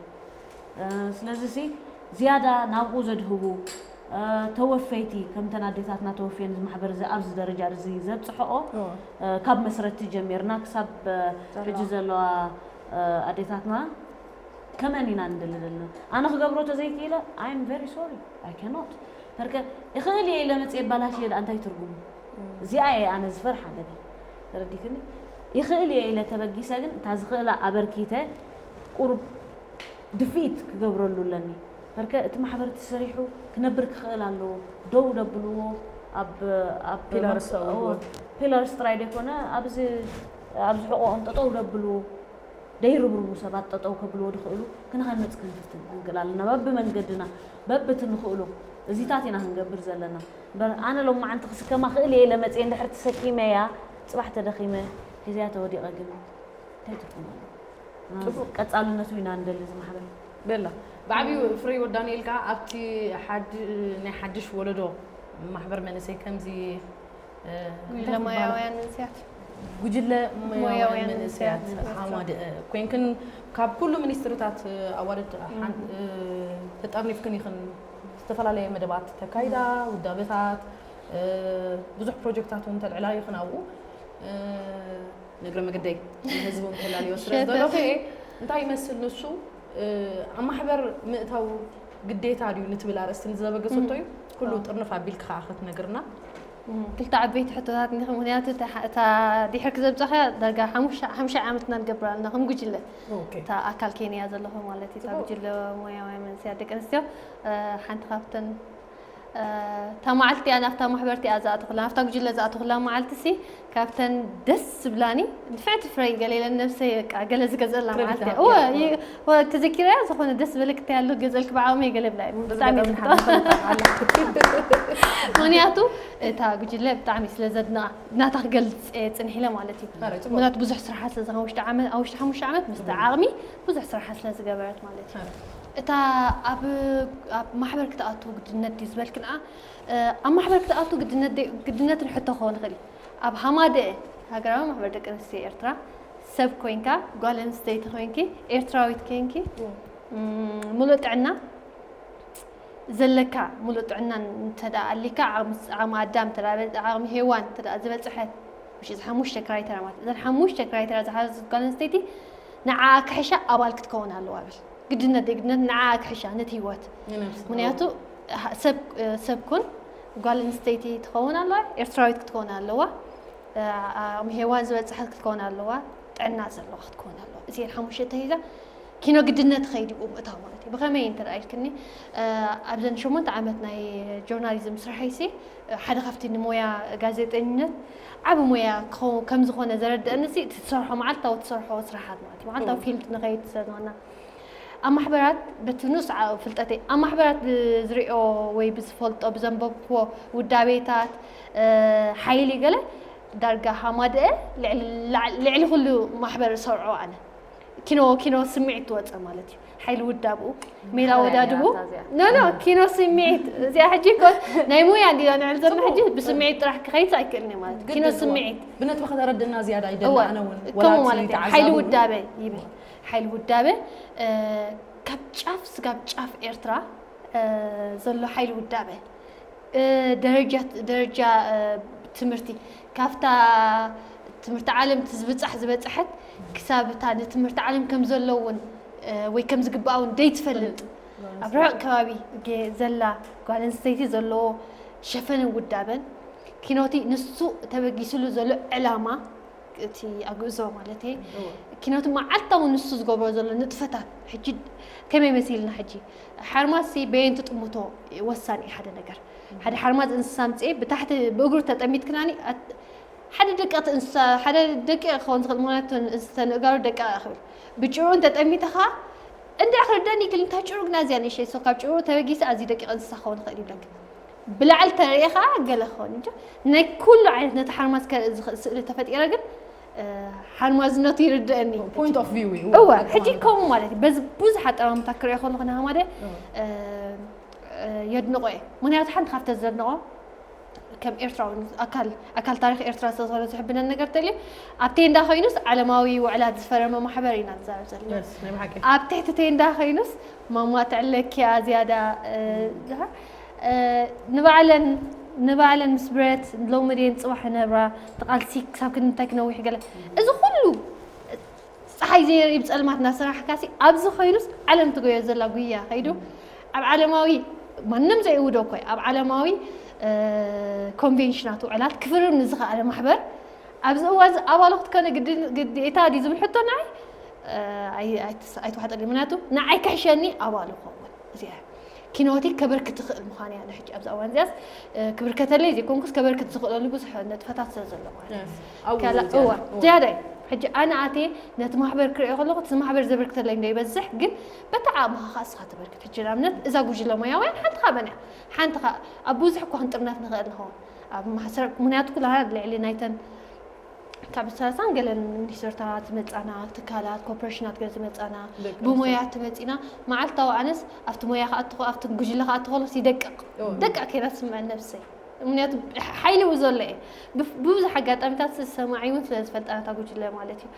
እ፣ ስለዚሲ፣ ዝያዳ ናብኡ ዘድህቡ፣ እ፣ ተወፈይቲ፣ ከምተን ኣዴታትና ተወፍየን እዚ ማሕበር እዚ ኣብዚ ደረጃ እዚ ዘብጽሕኦ፣ እዎ። እ፣ ካብ መስረቲ ጀሚርና ክሳብ፣ እ፣ ዘለዋ። ሕጂ ዘለዋ፣ እ፣ ኣዴታትና ከመን ኢና ንደሊ ዘለና። ኣነ ክገብሮ ተዘይክኢለ፣ I am very sorry, I cannot። ፐርከ፣ ይኽእል እየ ኢለ መጽየ ባላሽየ ደኣ እንታይ ትርጉሙ? እዚኣ እየ ኣነ ዝፈርሓ ነገር። ተረዲክኒ? ይኽእል እየ ኢለ ተበጊሰ ግን፣ እታ ዝኽእላ ኣበርኪተ፣ ቁሩብ ድፍኢት ክገብረሉ ኣለኒ። ፐርከ፣ እቲ ማሕበር ተሰሪሑ ክነብር ክኽእል ኣለዎ። ደው ደብልዎ፣ ኣብ፣ ኣብ ፒላርስ መብ-፣ ኣውርድዎ። ኦ፣ ፒላርስ ጥራይ ደይኮነ፣ ኣብዚ፣ ኣብዚ ሕቖኦም ጠጠው ደብልዎ። ደይርብርቡ ሰባት ጠጠው ከብልዎ ዝኽእሉ ክንሃንጽ ክንፍትን ክንክእል ኣለና። በብመንገድና፣ በብቲ ንኽእሎ፣ እዚታት ኢና ክንገብር ዘለና። እምበር ኣነ ሎማዓንቲ ክስከማ ክእል እየ ኢለ መጽየ እንድሕር ተሰኪመያ፣ ጽባሕ ተደኺመ፣ ሒዘያ ተወዲቐ ግን እንታይ ትርጉም ኣለዎ? ጽቡቕ። ቀጻልነቱ ኢና ንደሊ እዚ ማሕበር። ቤላ፣ ብዓቢኡ ፍሬህይወት ዳንኤል ከኣ ኣብቲ ሓድ-፣ ናይ ሓድሽ ወለዶ ማሕበር መንእሰይ ከምዚ፣ እ፣ ጉጅለ እንታይ ሞያውያን ክበሃል? መንእሰያት። ጉጅለ ሞያውያን ሞያውያን መንእሰያት መንእሰያት። ሓማድ፣ እ፣ ኮይንክን ካብ ኩሉ ሚኒስትሪታት፣ እ፣ ኣዋልድ ሓን-፣ እ፣ ተጠርኒፍክን ኢኽን ዝተፈላለየ መደባት ተካይዳ፣ ውዳበታት፣ እ፣ ብዙሕ ፕሮጀክታት እውን ተልዕላ ኢኽን ኣብኡ። እ፣ ንእግረ መገደይ ንህዝቢ እውን ከላልዮ ስለ ሸተ። ዝደለኹ እየ። እንታይ ይመስል ንሱ፣ እ፣ ኣብ ማሕበር ምእታው ግዴታ ድዩ ንትብል ኣርእስቲ ንዝዘበገሰቶ እዩ። ኩሉ ጥርንፍ ኣቢልኪ ከኣ ክትነግርና። እም፣ ክልተ ዓበይቲ ሕቶታት እኒኹ፣ ምኽንያቱ እታ ሓ-፣ እታ ድሕርኪ ዘብጻኽያ ዳርጋ ሓሙሽተ፣ ሓሙሽተ ዓመትና ንገብር ኣለና ከም ጉጅለ። ኦኬ። እታ ኣካል ኬንያ ዘለኹ ማለት እዩ፣ እታ ጽቡቕ። ጉጅለ ሞያውያን መንእሰያት ደቂ ኣንስትዮ፣ እ፣ ሓንቲ ካብተን፣ እ፣ እታ መዓልቲ እያ ናብታ ማሕበርቲ እያ ዝኣተኹላ፣ ናብታ ጉጅለ ዝኣተኹላ መዓልቲ ሲ ካብተን ደስ ዝብላኒ፣ ንፍዕቲ ፍረይ ገለ ኢለን ነብሰይ በቃ ገለ ዝገዝአላ ክረዲት መዓልቲ እያ። ሃብያ። እወ፣ ይ-፣ እወ፣ ተዘኪረያ ዝኾነ ደስ ዝበለክ እንታይ ኣሎ ገዘልክ ብዓቕመይ ገለ ብላ እየ። ብጣዕሚ እየ ዝፈትዋ። ምኽንያቱ እታ ጉጅለ ብጣዕሚ ስለ ዘድንቓ ናታ ክገልጽ እየ ጽንሕ ኢለ ማለት እዩ። ኣረ፣ ጽቡቕ። ምኽንያቱ ብዙሕ ስራሓት ስለ ዝኻ ውሽጢ ዓመት፣ ኣብ ውሽጢ ሓሙሽተ ዓመት ምስቲ ዓቕሚ ብዙሕ ስራሓት ስለ ዝገበረት ማለት እዩ። ኣረ። እታ ኣብ ኣብ ማሕበር ክትኣቱ ግድነት ድዩ ዝበልክንኣ ኣብ ማሕበር ክትኣቱ ግድነት ድዩ- ግድነትን ሕቶ ክኸውን ይኽእል እዩ። ኣብ ሃማደኤ ሃገራዊ ማሕበር ደቂ ኣንስትዮ ኤርትራ ሰብ ኮይንካ ጓል ኣንስተይቲ ኮይንኪ ኤርትራዊት ኮይንኪ ም፣ ሙሉእ ጥዕና ዘለካ ሙሉእ ጥዕና እንተደኣ ኣሊካ ዓቕሚ ዓቕሚ ኣዳም እንተደኣ በ- ዓቕሚ ሄዋን እንተደኣ ዝበፅሐት ምሽ እዚ ሓሙሽተ ክራይተራ ማለት እዘን ሓሙሽተ ክራይተራ ዝሓዘት ጓል ኣንስተይቲ ንዓኣ ክሕሻ ኣባል ክትከውን ኣለዋ ብል ግድነት ግድነት ንዓኣ ክሕሻ ነቲ ህይወት ንነብሲ ምክንያቱ ሃ- ሰብ እ፣ ሰብ ኩን ጓል ኣንስተይቲ ትኸውን ኣለዋ ኤርትራዊት ክትከውን ኣለዋ እ፣ ዓቕሚ ሄዋን ዝበፅሐት ክትከውን ኣለዋ ጥዕና ዘለዋ ክትከውን ኣለዋ እዚአን ሓሙሽተ ተሂዛ ኪኖ ግድነት ኸይድ ይኡ ምእታው ማለት እዩ ብኸመይ እንተ ኢልክኒ ኣብዘን ሸሞንተ ዓመት ናይ ጆርናሊዝም ስርሐይሲ ሓደ ካብቲ ንሞያ ጋዜጠኝነት ዓብ ሞያ ከም ዝኾነ ዘረድአኒ እቲ ትሰርሖ መዓልታዊ ትሰርሖ ስራሓት ማለት እዩ መዓልታዊ ፊልድ ንኸይድ ስለዝኾና ኣብ ማሕበራት በቲ ንኡስ ፍልጠተይ ኣብ ማሕበራት ብዝሪኦ ወይ ብዝፈልጦ ብዘንበብክዎ ውዳቤታት ሓይሊ ገለ ዳርጋ ሃማደአ ልዕሊ ኩሉ ማሕበር ሰርዖ ኣነ ኪኖ ኪኖ ስምዒት ትወፀ ማለት እዩ ሓይሊ ውዳብኡ ሜላ ወዳድቡ ኖ ኖ ኪኖ ስምዒት እዚኣ ሕጂ ኮ ናይ ሙያ እንዲና ንዕል ዘለና ሕጂ ብስምዒት ጥራሕ ክኸይድ ኣይክእልን ማለት ኪኖ ስምዒት ብነጥቢ ከተረድእና ዝያዳ ይደሊ ኣነ እውን ከምኡ ማለት እዩ ሓይሊ ውዳበ ይብል ሓይሊ ውዳበ ካብ ጫፍ ስጋብ ጫፍ ኤርትራ ዘሎ ሓይሊ ውዳበ ደረጃ ደረጃ ትምህርቲ ካብታ ትምህርቲ ዓለም ትዝብፃሕ ዝበፅሐት ክሳብ እታ ንትምህርቲ ዓለም ከም ዘሎ እውን ወይ ከም ዝግባእ እውን ደይትፈልጥ ኣብ ርሑቕ ከባቢ ዘላ ጓል ኣንስተይቲ ዘለዎ ሸፈንን ውዳበን ኪኖቲ ንሱ ተበጊስሉ ዘሎ ዕላማ እቲ ኣግእዞ ማለት ኪኖቲ መዓልታዊ ንሱ ዝገብሮ ዘሎ ንጥፈታት ሕጂ ከመይ መሲልና ሕጂ ሓርማሲ በየን ትጥምቶ ወሳኒ ሓደ ነገር ሓደ ሓርማዝ እንስሳ ምፅኤ ብታሕቲ ብእግሩ ተጠሚት ክናኒ ሓደ ደቀት እንስሳ ሓደ ደቂ ክኸውን ዝኽእል ምክንያቱ እንስተ ንእጋሩ ደቂ ክብል ብጭሩ እንተጠሚትኻ እንደ ክርደን ይግል እንታይ ጭሩ ግና እዚኣ ንእሸይ ሰው ካብ ጭሩ ተበጊሰ ኣዚ ደቂቕ እንስሳ ክኸውን ይኽእል ይብለክ ብላዕሊ ተርእኻ ገለ ክኸውን እንጂ ናይ ኩሉ ዓይነት ነቲ ሓርማዝ ከርኢ ዝኽእል ስእሊ ተፈጢረ ግን ሓርማዝነቱ ይርድአኒ point of view እዩ እወ ሕጂ ከምኡ ማለት እዩ በዚ ብዙሕ ኣጠማምታ ክሪኦ ከለኹ ንሃማደ የድንቆ እየ ምክንያቱ ሓንቲ ካብተ ዘድንቆ ከም ኤርትራዊ ኣካል ኣካል ታሪክ ኤርትራ ስለዝኾነ ዝሕብነን ነገር ተልዩ ኣብ ቴንዳ ኮይኑስ ዓለማዊ ውዕላት ዝፈረመ ማሕበር ኢና ንዛረብ ዘለና ኣብ ትሕቲ ቴንዳ ኮይኑስ ማማ ትዕለኪያ ዝያዳ ንባዕለን ንባዕለን ምስ ብረት ሎሚ ድየን ፅባሕ ነብራ ተቃልሲ ክሳብ ክንታይ ክነዊሕ ገለ እዚ ኩሉ ፀሓይ ዘይርኢ ብፀልማት እናሰራሕካሲ ኣብዚ ኮይኑስ ዓለም ትጎዮ ዘላ ጉያ ከይዱ ኣብ ዓለማዊ ማንም ዘይእውዶ እኮ ኣብ ዓለማዊ ኮንቬንሽናት ውዕላት ክፍርም ንዝኸኣለ ማሕበር ኣብዚ እዋን ኣባሉ ክትኮነ ግዴታ ድዩ ዝብል ሕቶ ንዓይ ኣይተዋሕጠኒ ምክንያቱ ንዓይ ክሕሸኒ ኣባሉ ክኸውን እዚኣ ኪኖቲ ከበርክት ትኽእል ምዃን እያ ንሕጂ ኣብዛ እዋን እዚኣስ ክብርከተለይ ዘይኮንኩስ ከበርክት ዝኽእለሉ ብዙሕ ነጥፈታት ስለ ዘሎ ማለት እዩ ዝያዳይ ሕጂ ኣነ ኣትየ ነቲ ማሕበር ክሪኦ ከለኹ እቲ ማሕበር ዘበርክተለይ እንዶ ይበዝሕ ግን በታ ዓቕምኻ ከዓ እስኻ ተበርክት ሕጂ ንኣብነት እዛ ጉጅለ ሞያውያን ሓንቲ ካበን እያ ሓንቲ ኣብ ብዙሕ እኳ ክንጥርነፍ ንኽእል ንኸውን ኣብ ማሕሰር ምክንያቱ ኩላና ልዕሊ ናይተን ካብ ሰላሳን ገለን ሚኒስትርታት ዝመፃና ትካላት ኮርፖሬሽናት ገለ ዝመፃና ብሞያ ትመፂና መዓልታዊ ኣነስ ኣብቲ ሞያ ከኣትኹ ኣብቲ ጉጅለ ከኣትኹ ከለስ ይደቅቕ ደቅቕ ከይና ትስምዐን ነብሰይ ምክንያቱ ሓይሊ ው ዘሎ እየ ብብዙሕ ኣጋጣሚታት ዝሰማዒ እውን ስለ ዝፈልጣ ነታ ጉጅለ ማለት እዩ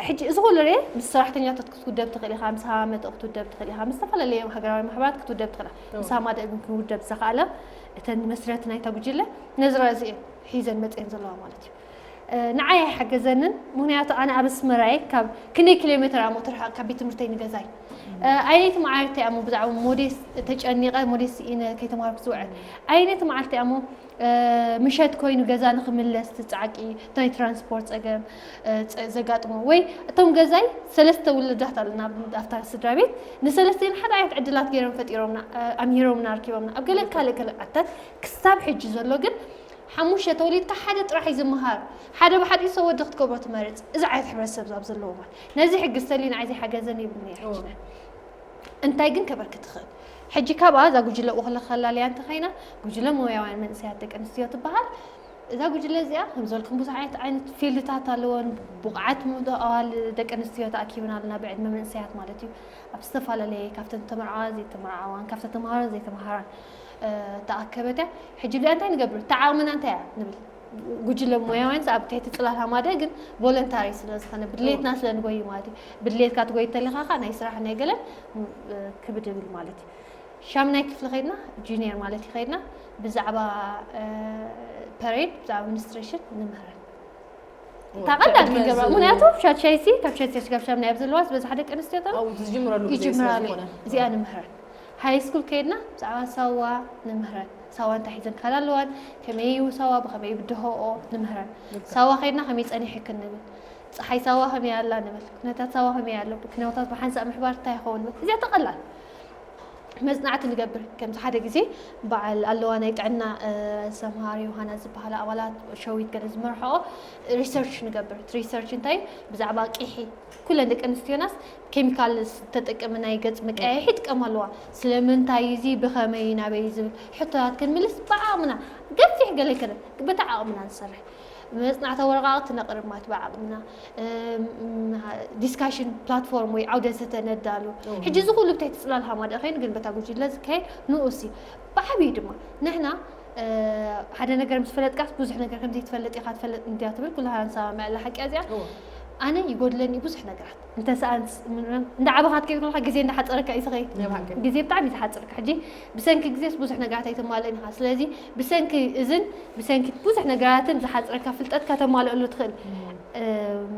ሕጂ እዚ ኩሉ ርእ ምስ ሰራሕተኛታት ክትውደብ ትኽእል ኢኻ ምስ ሃመተ ክትውደብ ትኽእል ኢኻ ምስ ዝተፈላለዩ ሃገራዊ ማሕበራት ክትውደብ ትኽእል ምስ ሃማደ እውን ክንውደብ ዘኽኣለ እተን መስረቲ ናይታ ጉጅለ ነዚ ራእሲ እየን ሒዘን መፅአን ዘለዋ ማለት እዩ ንዓይ ኣይሓገዘንን ምክንያቱ ኣነ ኣብ ኣስመራየ ካብ ክንደይ ኪሎ ሜትር ኣሞ ትርሓቕ ካብ ቤት ትምህርተይ ንገዛይ ኣየነይቲ መዓልቲ ኣሞ ብዛዕባ ሞዴስ ተጨኒቐ ሞዴስ ኢነ ከይተማሃርኩ ዝውዕል ኣየነይቲ መዓልቲ ኣሞ ምሸት ኮይኑ ገዛ ንክምለስ ትፃዕቂ ናይ ትራንስፖርት ፀገም ዘጋጥሞ ወይ እቶም ገዛይ ሰለስተ ውልዳት ኣለና ኣብታ ስድራ ቤት ንሰለስቲን ሓደ ዓይነት ዕድላት ገይሮም ፈጢሮምና ኣምሂሮምና ኣርኪቦምና ኣብ ገለ ካልእ ገለ ዓድታት ክሳብ ሕጂ ዘሎ ግን ሓሙሽተ ተወሊድካ ሓደ ጥራሕ እዩ ዝመሃር ሓደ ብሓደ ሰው ወዲ ክትገብሮ ትመርፅ እዚ ዓይነት ሕብረተሰብ ዛብ ዘለዎ ማለት ነዚ ሕጊ ዝተልዩ ንዓይ ዘይሓገዘን ይብልኒ ሕጂ እንታይ ግን ከበርክት ትኽእል ሕጂ ካብኣ እዛ ጉጅለ ኡኽለ ከላልያ እንተኸይና ጉጅለ ሞያውያን መንእሰያት ደቂ ኣንስትዮ ትበሃል እዛ ጉጅለ እዚኣ ከም ዝበልኩም ብዙሕ ዓይነት ዓይነት ፊልድታት ኣለዎን። ብቑዓት ምእዋል ደቂ ኣንስትዮ ተኣኪብና ኣለና፣ ብዕድመ መንእሰያት ማለት እዩ። ኣብ ዝተፈላለየ ካብተን ተመርዓዋ ዘይተመርዓዋን ካብተ ተምሃሮን ዘይተምሃራን ተኣከበት እያ። ሕጂ ብዚኣ እንታይ ንገብር? ተዓቕምና እንታይ እያ ንብል? ጉጅለ ሞያውያን ኣብ ትሕቲ ፅላል ሃማደ ግን ቮለንታሪ ስለ ዝኾነ ብድሌትና ስለ ንጎይ ማለት እዩ። ብድሌትካ ትጎይ ተለኻ ከዓ ናይ ስራሕ ናይ ገለን ክብድ ይብል ማለት እዩ። ሻምናይ ክፍሊ ከይድና ጁኒየር ማለት እዩ ከይድና ብዛዕባ ፐሬድ ብዛዕባ ሚኒስትሬሽን ንምህረን። እታ ቀላል ክንገብራ ምክንያቱ ሻትሻይሲ ካብ ሻትሻይሲ ካብ ሻምናይ ኣብ ዘለዋ ዝበዝሓ ደቂ ኣንስትዮ ተን ዝጅምረሉ ግዜ ይጅምራሉ ስለዝኾነ እዚኣ ንምህረን። ሃይ ስኩል ከይድና ብዛዕባ ሳዋ ንምህረን። ሳዋ እንታይ ሒዘን ክኸዳ ኣለዋን፣ ከመይ እዩ ሳዋ ብኸመይ ብድሆኦ ንምህረን። ሳዋ ከይድና ከመይ ጸኒሕክን ንብል፣ ፀሓይ ሳዋ ከመይ ኣላ ንብል፣ ኩነታት ሳዋ ከመይ ኣሎ፣ ኩነታት ብሓንሳእ ምሕባር እንታይ ይኸውን ንብል። እዚኣ ተቐላል መፅናዕቲ ንገብር። ከምዚ ሓደ ግዜ በዓል ኣለዋ ናይ ጥዕና ሰምሃር ዮሃና ዝበሃላ ኣባላት ሸዊት ገለ ዝመርሐኦ ሪሰርች ንገብር። እቲ ሪሰርች እንታይ ብዛዕባ ቂሒ ኩለን ደቂ ኣንስትዮናስ ኬሚካል ዝተጠቀመ ናይ ገፅ መቀያየሒ ይጥቀማ ኣለዋ። ስለምንታይ እዚ ብኸመይ ናበይ ዝብል ሕቶታት ክንምልስ ብዓቕምና ገፊሕ ገለ ኣይኮነን፣ በቲ ዓቕምና ንሰርሕ። መፅናዕታዊ ወረቓቕቲ ነቕርብ ማለት ብዓቕምና ዲስካሽን ፕላትፎርም ወይ ዓውደ ዘተ ነዳሉ። ሕጂ እዚ ኩሉ ብትሕቲ ፅላል ሃማደ ኮይኑ ግን በታ ጉጅለ ዝካየድ ንኡስ እዩ። ብዓብዩ ድማ ንሕና ሓደ ነገር ምስ ፈለጥካስ ብዙሕ ነገር ከምዘይትፈልጥ ኢኻ ትፈልጥ እንድያ ትብል ኩላሃ ንሰማምዐላ ሓቂ እያ እዚኣ። ኣነ ይጎድለኒ ብዙሕ ነገራት እንተሰኣንስ እንዳዓበኻ ትከይድ ከለኻ ግዜ እንዳሓፀረካ እዩ ዝኸይድ። ግዜ ብጣዕሚ እዩ ዝሓፅረካ። ሕጂ ብሰንኪ ግዜስ ብዙሕ ነገራት ኣይተማልእን ኢኻ። ስለዚ ብሰንኪ እዝን ብሰንኪ ብዙሕ ነገራትን ዝሓፅረካ ፍልጠት ከተማልአሉ ትኽእል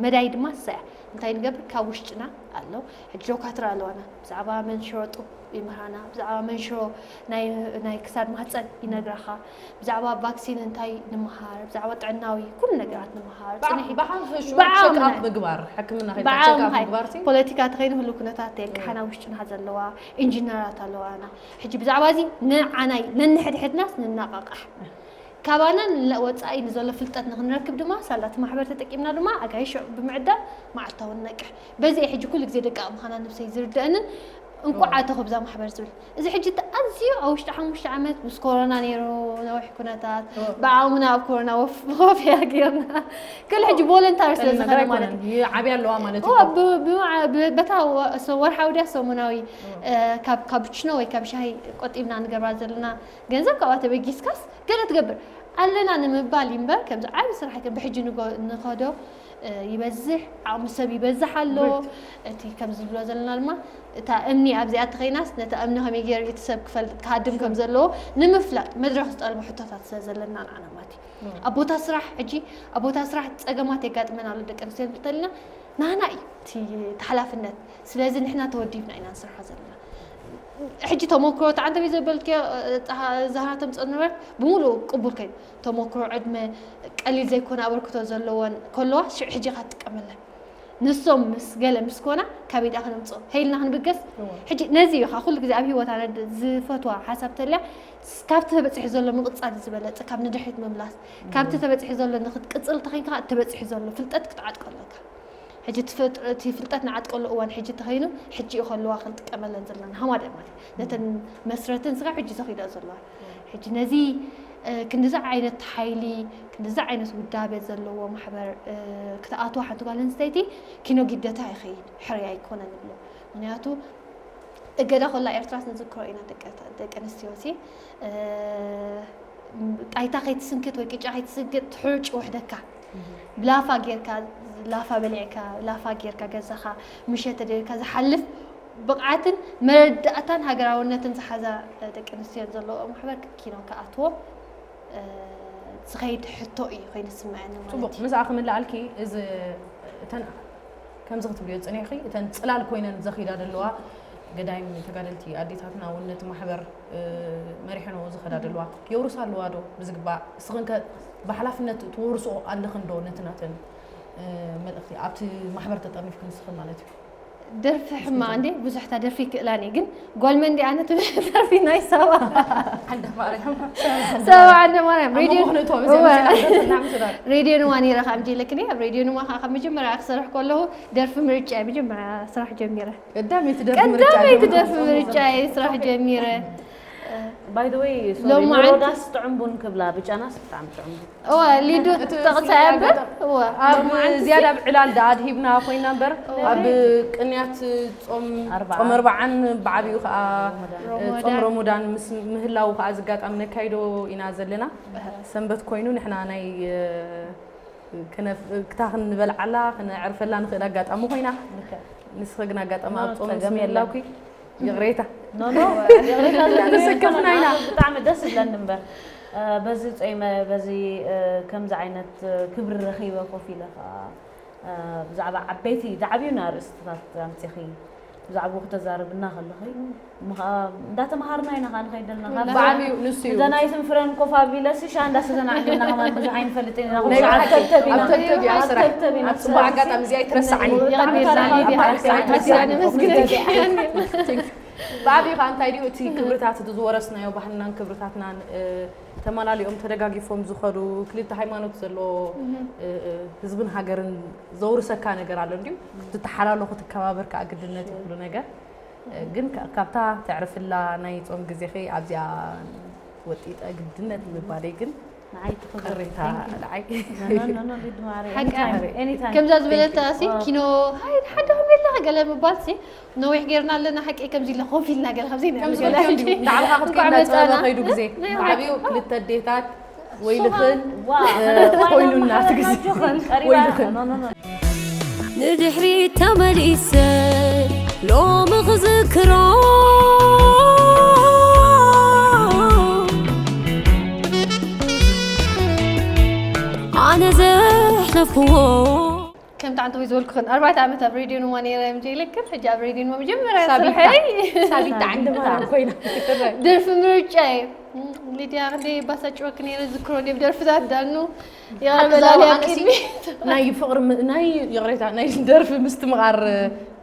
መዳይ ድማ ንሳ እያ። እንታይ ንገብር? ካብ ውሽጥና ኣሎ። ሕጂ ዶካትር ኣለዋና ብዛዕባ መንሽሮ ጡብ ይምህራና፣ ብዛዕባ መንሽሮ ናይ ክሳድ ማህፀን ይነግራኻ፣ ብዛዕባ ቫክሲን እንታይ ንምሃር፣ ብዛዕባ ጥዕናዊ ኩሉ ነገራት ንምሃር። ፅንሒት ብሓንፈሹ ብዓቕምና ቸክኣፕ ምግባር ሕክምና ከይዳ ብዓቕምና ቸክኣፕ ምግባር ሲ ፖለቲካ ተኸይኑ ኩሉ ኩነታት የንቅሓና ውሽጥና ዘለዋ ኢንጂነራት ኣለዋና። ሕጂ ብዛዕባ እዚ ንዓናይ ነንሕድሕድናስ ንናቃቃሕ። ካባና ንላእ ወፃኢ ንዘሎ ፍልጠት ንክንረክብ ድማ ሳላቲ ማሕበር ተጠቂምና ድማ ኣጋይሽ ብምዕዳም መዓልታዊ ንነቅሕ። በዚ እየ ሕጂ ኩሉ ግዜ ደቂ ኣቕምኻና ነብሰይ ዝርድአንን እንኳዕ ኣተኹ ብዛ ማሕበር ዝብል። እዚ ሕጂ እቲ ኣዝዩ ኣብ ውሽጢ ሓሙሽተ ዓመት ምስ ኮሮና ነይሩ ነዊሕ ኩነታት ብዓቕምና ኣብ ኮሮና ወፍ- ወፍያ ጌርና። ክል ሕጂ ቮለንታሪ ስለ ቀሊል ነገር ዝኾነ ማለት ኣይኮነን እዩ። ይዓብያ ኣለዋ ማለት እዋ፣ እዩ ብ- ብመዓ- ብ- በታ ወ- ሶ- ወርሓዊ ድያ ሰሙናዊ እ፣ ካብ ካፕችኖ ወይ ካብ ሻሂ ቆጢብና ንገብራ ዘለና ገንዘብ ካብኣ ተበጊስካስ ገለ ትገብር ኣለና ንምባል እዩ እምበር ከምዚ ዓቢ ስራሕ ከም ብሕጂ ንጎ- ንኸዶ እ፣ ይበዝሕ ዓቕሚ ሰብ ይበዝሕ ኣሎ። እቲ ከም ዝብሎ ዘለና ድማ እታ እምኒ ኣብዚኣ ተኸይናስ ነታ እምኒ ከመይ ገይሩ እቲ ሰብ ክፈልጥ ክሃድም ከም ዘለዎ ንምፍላጥ መድረኽ ዝጠልቡ ሕቶታት ስለ ዘለና ንዓና ማለት እዩ። ኣብ ቦታ ስራሕ ሕጂ ኣብ ቦታ ስራሕ ፀገማት የጋጥመና ኣሎ ደቂ ኣንስትዮ ንብል ተለና ናና እዩ እቲ እቲ ሓላፍነት። ስለዚ ንሕና ተወዲብና ኢና ንሰርሖ ዘለና። ሕጂ ተመክሮ ተዓንተቢ ዘበልክዮ ዛህራ ተምፀ ነበረት ብምሉእ ቅቡል ከይኑ ተመክሮ ዕድመ ቀሊል ዘይኮነ ኣበርክቶ ዘለዎን ከለዋ ሽዑ ሕጂ ኢኻ ትጥቀመለን። ንሶም ምስ ገለ ምስ ኮና ካበይ ደኣ ክነምፅኦ? ሄልና ክንብገስ? ሕጂ ነዚ እዩ ኻ ኩሉ ግዜ ኣብ ህይወት ኣነ ድ- ዝፈትዋ ሓሳብ ተልያ ስ- ካብቲ ተበፂሑ ዘሎ ምቕፃል እዩ ዝበለፀ ካብ ንድሕሪት ምምላስ። ካብቲ ተበፂሑ ዘሎ ንክትቅፅል ተኸይንካ ተበፂሑ ዘሎ ፍልጠት ክትዓጥቀለካ። ሕጂ እቲ ፍጥ- እቲ ፍልጠት ንዓጥቀሉ እዋን ሕጂ ተኸይኑ ሕጂ እዩ ከለዋ ክንጥቀመለን ዘለና ሃማደ ማለት እዩ። ነተን መስረትን ስጋ ሕጂ ተኺዳ ዘለዋ ሕጂ ነዚ ክንድዚ ዓይነት ሓይሊ ክንድዚ ዓይነት ውዳበ ዘለዎ ማሕበር ክትኣትዋ ሓንቲ ጓል ኣንስተይቲ ኪኖ ግደታ ይኸይድ ሕርያ ኣይኮነን ንብሎ። ምክንያቱ እገዳ ከላ ኤርትራስ ንዝክሮ ኢና ደቂ ኣንስትዮ ሲ ጣይታ ከይትስንክት ወይ ቅጫ ከይትስንክት ትሕርጭ ውሕደካ ብላፋ ጌርካ ላፋ በሊዕካ ላፋ ጌርካ ገዛኻ ምሸት ተደልካ ዝሓልፍ ብቕዓትን መረዳእታን ሃገራውነትን ዝሓዛ ደቂ ኣንስትዮ ዘለውኦ ማሕበር ኪኖ ክኣትዎ ዝኸይድ ሕቶ እዩ ኮይኑ ዝስምዐኒ ማለት ፅቡቅ እዩ። ምስኣ ክምልኣልኪ እዚ እተን ከምዚ ክትብልዮ ፅኒሕኺ እተን ፅላል ኮይነን ዘኺዳ ዘለዋ ገዳይም ተጋደልቲ ኣዴታትና እውን ነቲ ማሕበር መሪሐንኦ ዝኸዳ ዘለዋ የውርሳ ኣለዋ ዶ ብዝግባእ እስኽን ከ ብሓላፍነት ትወርስኦ ኣለኽን ዶ ነቲ ናተን መልእኽቲ ኣብቲ ማሕበር ተጠርኒፍክን ንስኽን ማለት እዩ ደርፊ ሕማቕ እንዴ ብዙሕታ ደርፊ ይክእላን እየ ግን ጓል መን እንዲ ኣነ ትብል ደርፊ ናይ ሰባ ዓንደ ማርያም ሰባ ዓንደ ማርያም ኣብ ሬድዮ መንጎ ክነእትዎ እወ። መሲለና እናምስላ ሬድዮ ንዋ ነይረ ካብ ጀለክኒ ኣብ ሬድዮ ንዋ ከዓ ካብ መጀመርያ ክሰርሕ ከለኹ ደርፊ ምርጫ እየ መጀመርያ ስራሕ ጀሚረ ቀዳመይቲ ደርፊ ምርጫ ቀዳመይቲ ጀሚርካ ደርፊ ትፈልጢ ምርጫ እየ ስራሕ ጀሚረ By the way, sorry, ሎማዓንቲ- ንሮዳስ ጥዑም ቡን ክብላ፣ ብጫናስ ብጣዕሚ ጥዑም ቡን። እወ ሊዱ ጠቕሳ እምበር እወ ኣብ ዝያዳ ኣብ ዕላል ደኣ ኣድሂብና ኮይና እምበር ኣብ ቅንያት ጾም ኣርብዓ። ጾም ኣርብዓን ብዓቢኡ ከዓ ሮሞዳን። ጾም ሮሞዳን ምስ ምህላው ከዓ ዝጋጣም ነካይዶ ኢና ዘለና። ሰንበት ኮይኑ ንሕና ናይ ክታ ክንበልዓላ ክነዕርፈላ ንኽእል ኣጋጣሚ ኮይና ንስኸ ግን ኣጋጣሚ ኣብ ጾም ምስ ምህላውኪ ይቕሬታ ኖ ኖ ይቕሬታ ዝብለኒ ተሰከፍና ኢና። ብጣዕሚ ደስ ዝብለኒ እምበር በዚ ጾይመ በዚ ከምዚ ዓይነት ክብሪ ረኺበ ኮፍ ኢለ ከዓ ብዛዕባ ዓበይቲ ዝዓብዩና ኣርእስትታት ኣምፂኺ ብዛዕባኡ ክተዛርብና ከለኺ እሞ ከዓ እንዳተምሃርና ኢና ከዓ ንኸይድ ዘለና ካብ ብዓብዩ ንሱ እዩ ደናይትን ፍረን ኮፍ ኣቢለሲ ሻ እንዳስተዘናዕልና ከማን ብዙሕ ኣይንፈልጥን ኢና ናይ ኣብ ተብተብ ኢና ኣብ ተብተብ እያ ስራሕ ኣብ ተብተብ ኢና ኣብ ፅቡቅ ኣጋጣሚ እዚኣ ኣይትረሳዕኒ የቐኒልና ሊድያ ሓፍተይ ኣመስግነኪ። ብዓብዩ ከዓ እንታይ ድዩ እቲ ክብርታት እቲ ዝወረስናዮ ባህልናን ክብርታትናን እ፣ ተመላሊኦም ተደጋጊፎም ዝኸዱ ክልተ ሃይማኖት ዘለዎ እ፣ እ፣ ህዝብን ሃገርን ዘውርሰካ ነገር ኣሎ እንድዩ ክትተሓላሎ ክትከባበር ከዓ ግድነት ይብሉ ነገር እ፣ ግን ካ- ካብታ ተዕርፍላ ናይ ጾም ግዜኺ ኣብዚኣ ወጢጠ ግድነት ምባለይ ግን ንዓይ ትኽብር ቅሬታ ንዓይ ኖ ኖ ኖ ሊድ ማሪ ሓቂ ኤኒታይም ኤኒታይም ከምዛ ዝበለታ ሲ ኪኖ ሃይ ሓደ ኹም የለኻ ገለ ምባል ሲ ነዊሕ ጌርና ኣለና ሓቂ ከምዚ ኢለ ኮፍ ኢልና ገለ ከምዚ ኢና ከምዚ ገለ ከምዚ እንድዩ ንዓኻ ክትኩና መጻና። ጸበባ ከይዱ ግዜ ናይ ብዓብዩ ክልተ ኣዴታት ወይልኽን ዋ ኮይኑና እቲ ግዜ ቀሪባ ወይልኽን ኖ ኖ ኖ ንድሕሪት ተመሊሰ ሎሚ ክዝክሮ ኣነ ዘሕለፍክዎ ከምቲ ዓንተወይ ዝበልኩኽን ኣርባዕተ ዓመት ኣብ ሬድዮ ኑማ ነይረ እዮም ጀይለክን ሕጂ ኣብ ሬድዮ ኑማ መጀመርያ ሳቢታ ስርሐይ ሳቢታ ዓንዲ ማርያም ኮይና ደርፊ ምርጫ እዩ ሊድያ ክንደይ ባሳጭወክ ነይረ ዝክሮ እንዲም ደርፍታት ዳኑ ሓቂ የቐበላል ዛባ ኣብ ኣነሲ ቅድሚት ናይ ፍቕሪ ም- ናይ ይቕሬታ ናይ ደርፊ ምስትምቓር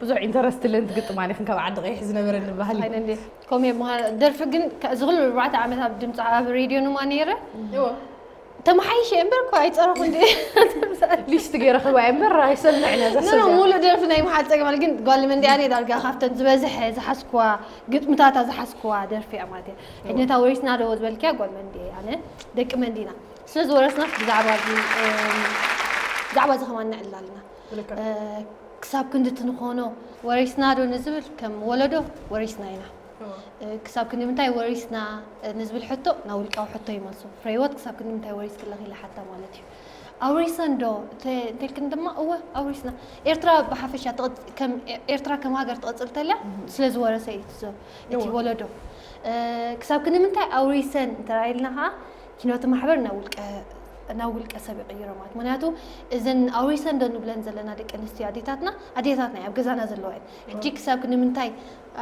ብዙሕ ኢንተረስት ለን ትግጥማ ኔኽን ካብ ዓዲ ቀይሕ ዝነበረኒ ባህሊ ኣይነ እንዴ ኮሜ መሃር ደርፊ ግን እዚ ኩሉ ኣርባዕተ ዓመት ኣብ ድምፂ ኣብ ሬድዮ ኑማ ነይረ ተመሓይሸ እምበር እኮ ኣይፀረኹ እንዴ ሊስት ገይረ ክባ እምበር ኣይሰምዕን እያ ኖ ኖ ዘሰምዕ ሙሉእ ደርፊ ናይ መሓል ፀገም ኣለ ግን ጓል መንዲ ኣነ ዳርጋ ካብተን ዝበዝሐ ዝሓዝኩዋ ግጥምታታ ዝሓዝኩዋ ደርፊ እያ ማለት እያ ሕጂ ነታ ወሪስና ዶ ዝበልክያ ጓል መንዲ ኣነ ደቂ መንዲና ስለ ዝወረስና ብዛዕባ እዚ እም፣ ብዛዕባ እዚ ከማን ንዕልል ኣለና እ፣ ክሳብ ክንድቲ ንኾኖ ወሪስና ዶ ንዝብል ከም ወለዶ ወሪስና ኢና እ፣ ክሳብ ክንዲ ምንታይ ወሪስና እ፣ ንዝብል ሕቶ ናብ ውልቃዊ ሕቶ ይመልሱ ፍረህይወት ክሳብ ክንዲ ምንታይ ወሪስኪ ኣለኺ ኢለ ሓታ ማለት እዩ ኣውሪሰን ዶ እንተ- እንተልክን ድማ እወ ኣውሪስና ኤርትራ ብሓፈሻ ትቕጽ- ከም ኤርትራ ከም ሃገር ትቕጽል ተልያ ስለ ዝወረሰ እዩ እቲ ዘ- እቲ እወ። ወለዶ እ፣ ክሳብ ክንዲ ምንታይ ኣውሪሰን እንተ ኢልና ከዓ ኪኖቲ ማሕበር ናብ ውልቀ ናብ ውልቀ ሰብ ይቕይሮ ማለት ምክንያቱ እዘን ኣውሪሰን ዶ ንብለን ዘለና ደቂ ኣንስትዮ ኣዴታትና ኣዴታትና ኣብ ገዛና ዘለዋ እየን ሕጂ ክሳብ ክንምንታይ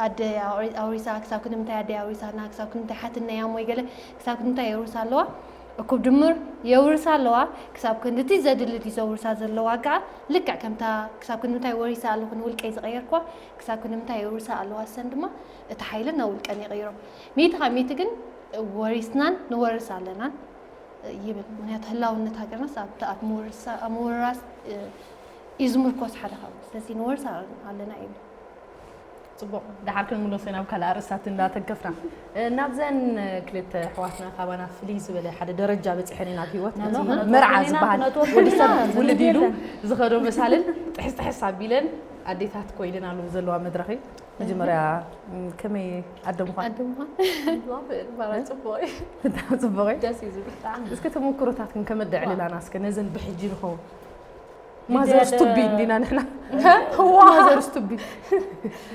ኣደ ኣውሪ- ኣውሪሳ ክሳብ ክንምንታይ ኣደ ኣውሪሳና ክሳብ ክንምንታይ ሓትነያ እሞ ይገለ ክሳብ ክንምንታይ የውርሳ ኣለዋ እኩብ ድምር የውርሳ ኣለዋ ክሳብ ክንድቲ ዘድሊ ድዩ ዘውርሳ ዘለዋ ከዓ ልክዕ ከምታ ክሳብ ክንምንታይ ወሪሳ ኣለኹ ንውልቀይ ዝቐየርኳ ክሳብ ክንምንታይ የውርሳ ኣለዋ ሰን ድማ እቲ ሓይልን ናብ ውልቀን ይቕይሮ ሚእቲ ካብ ሚእቲ ግን ወሪስናን ንወርስ ኣለናን ይብል ምክንያቱ ህላውነት ሃገርናስ ኣብቲ ኣብ ምውርሳ- ኣብ ምውርራስ እዩ ዝምርኮስ ሓደ ካብ ስለዚ ንወርስ ኣለና ይብል ፅቡቅ ድሓር ክንምለሶ ናብ ካልእ ኣርእስታት እንዳተንከፍና እ፣ ናብዘን እ፣ ክልተ ኣሕዋትና ካባና ፍልይ ዝበለ ሓደ ደረጃ በፂሐን ኢና ኣብ ሂወት ኖ፣ እቲ ኖ፣ ኖ፣ መርዓ ኖ፣ ዝበሃል ኖ፣ ኖ፣ ወዲ ሰብ ኖ፣ ውልድ ኢሉ የለን። ዝኸዶ መሳልን ጥሕስ ጥሕስ ኣቢለን ኣዴታት ኮይነን ኣለዉ ዘለዋ መድረኺ መጀመርያ ም፣ ከመይ ኣደምኳን ኣደምኳን ባላ ጽቡቅ እዩ። ብጣዕሚ ፅቡቅ እዩ ደስ እዩ ዝብል። እስከ ተመክሮታትክን ከመደዕልላና እስከ ነዘን ብሕጂ ንኸውን ሕጂ ማዘርስ ኣደ- ቱቢ እንዲና ንሕና ማዘርስ ቱቢ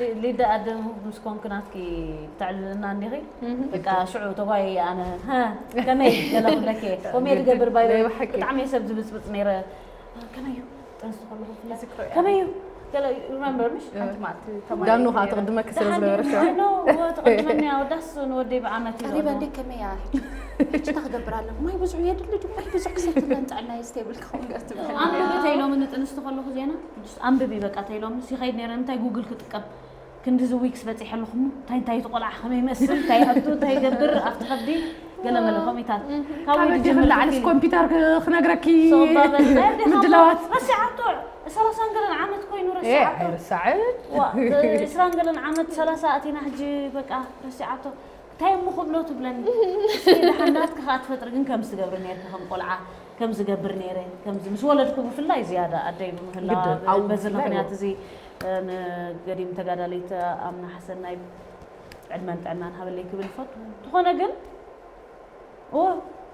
ሊ- ሊዳ ኣደም ምስ ኮንክ ናትኪ ክተዕልልና እንዲኺ በቃ ሽዑ ተጓይ ኣነ ሀ፣ ከመይ ገለ ክብለኪ እየ። ኮሜዲ ገብር ባይ ናይ ብሓቂ። ብጣዕሚ እየ ሰብ ዝብፅብፅ ነይረ ከመይ እዩ ጥንስቲ ከለኹ ብፍላይ ከመይ እዩ ገለ remember ምሽ ሓንቲ መዓልቲ ተማሪ ዳኑ ከዓ ነይረ። ትቕድመኪ ስለ ደሓን ዝነበረት ድዩ? I know፣ እወ፣ ትቕድመኒ እያ። ወዳስ ንወደይ ብዓመት እዩ ኣሊባ ዘሎ። እንዴ ከመይ እያ ሕጂ? ሕጂ እንታይ ክገብር ኣለኹ? ማይ ብዙሕ የድሊ ድዩ? ማይ ብዙሕ ክሰቲ ለን ጥዕና እዩ ስተብል ክኸውን ገርትብል። ኣንብቢ ተይሎምኒ ጥንስቲ ከለኹ ዜና ኣንብቢ በቃ ተይሎምኒ ሲኸይድ ነይረ እንታይ ጉግል ክጥቀም ክንድዚ ዊክስ በፂሐ ኣለኹ እሞ እንታይ እንታይ እቲ ቆልዓ ከመይ ይመስል እንታይ ይኣቱ እንታይ ይገብር ኣብቲ ከብዲ ገለመለ ከምኡታት ካብኡ ካብ ሕጂ ዝጅምር ክላዓልስ ክፍል እዩ። ኮምፒውተር ክ- ክነግረኪ ሶባ በል፣ ናይ ኣዴኻ ምድላዋት ረሲዓቶ ሰላሳን ገለን ዓመት ኮይኑ ኤ ረሲዓቶ ኣይርሳዕን ዋ፣ ዕስራን ገለን ዓመት ሰላሳ ኣቲና ሕጂ በቃ ረሲዓቶ እንታይ እሞ ክብሎ ትብለኒ? እስኪ ደሓን ናትኪ ከኣ ትፈጥሪ፣ ግን ከምዚ ትገብሪ ነርኪ፣ ከም ቆልዓ ከምዚ ገብር ነይረ፣ ከምዚ ምስ ወለድኩ ብፍላይ ዝያዳ ኣደይ ብምህላዋ፣ ግድን፣ ኣብኡ በዚ ብፍላይ ምኽንያት እዎ። እዚ ንገዲም ተጋዳለይቲ ኣምና ሓሰናይ ዕድመን ጥዕናን ሃበለይ ክብል ይፈቱ። እንተኾነ ግን እዎ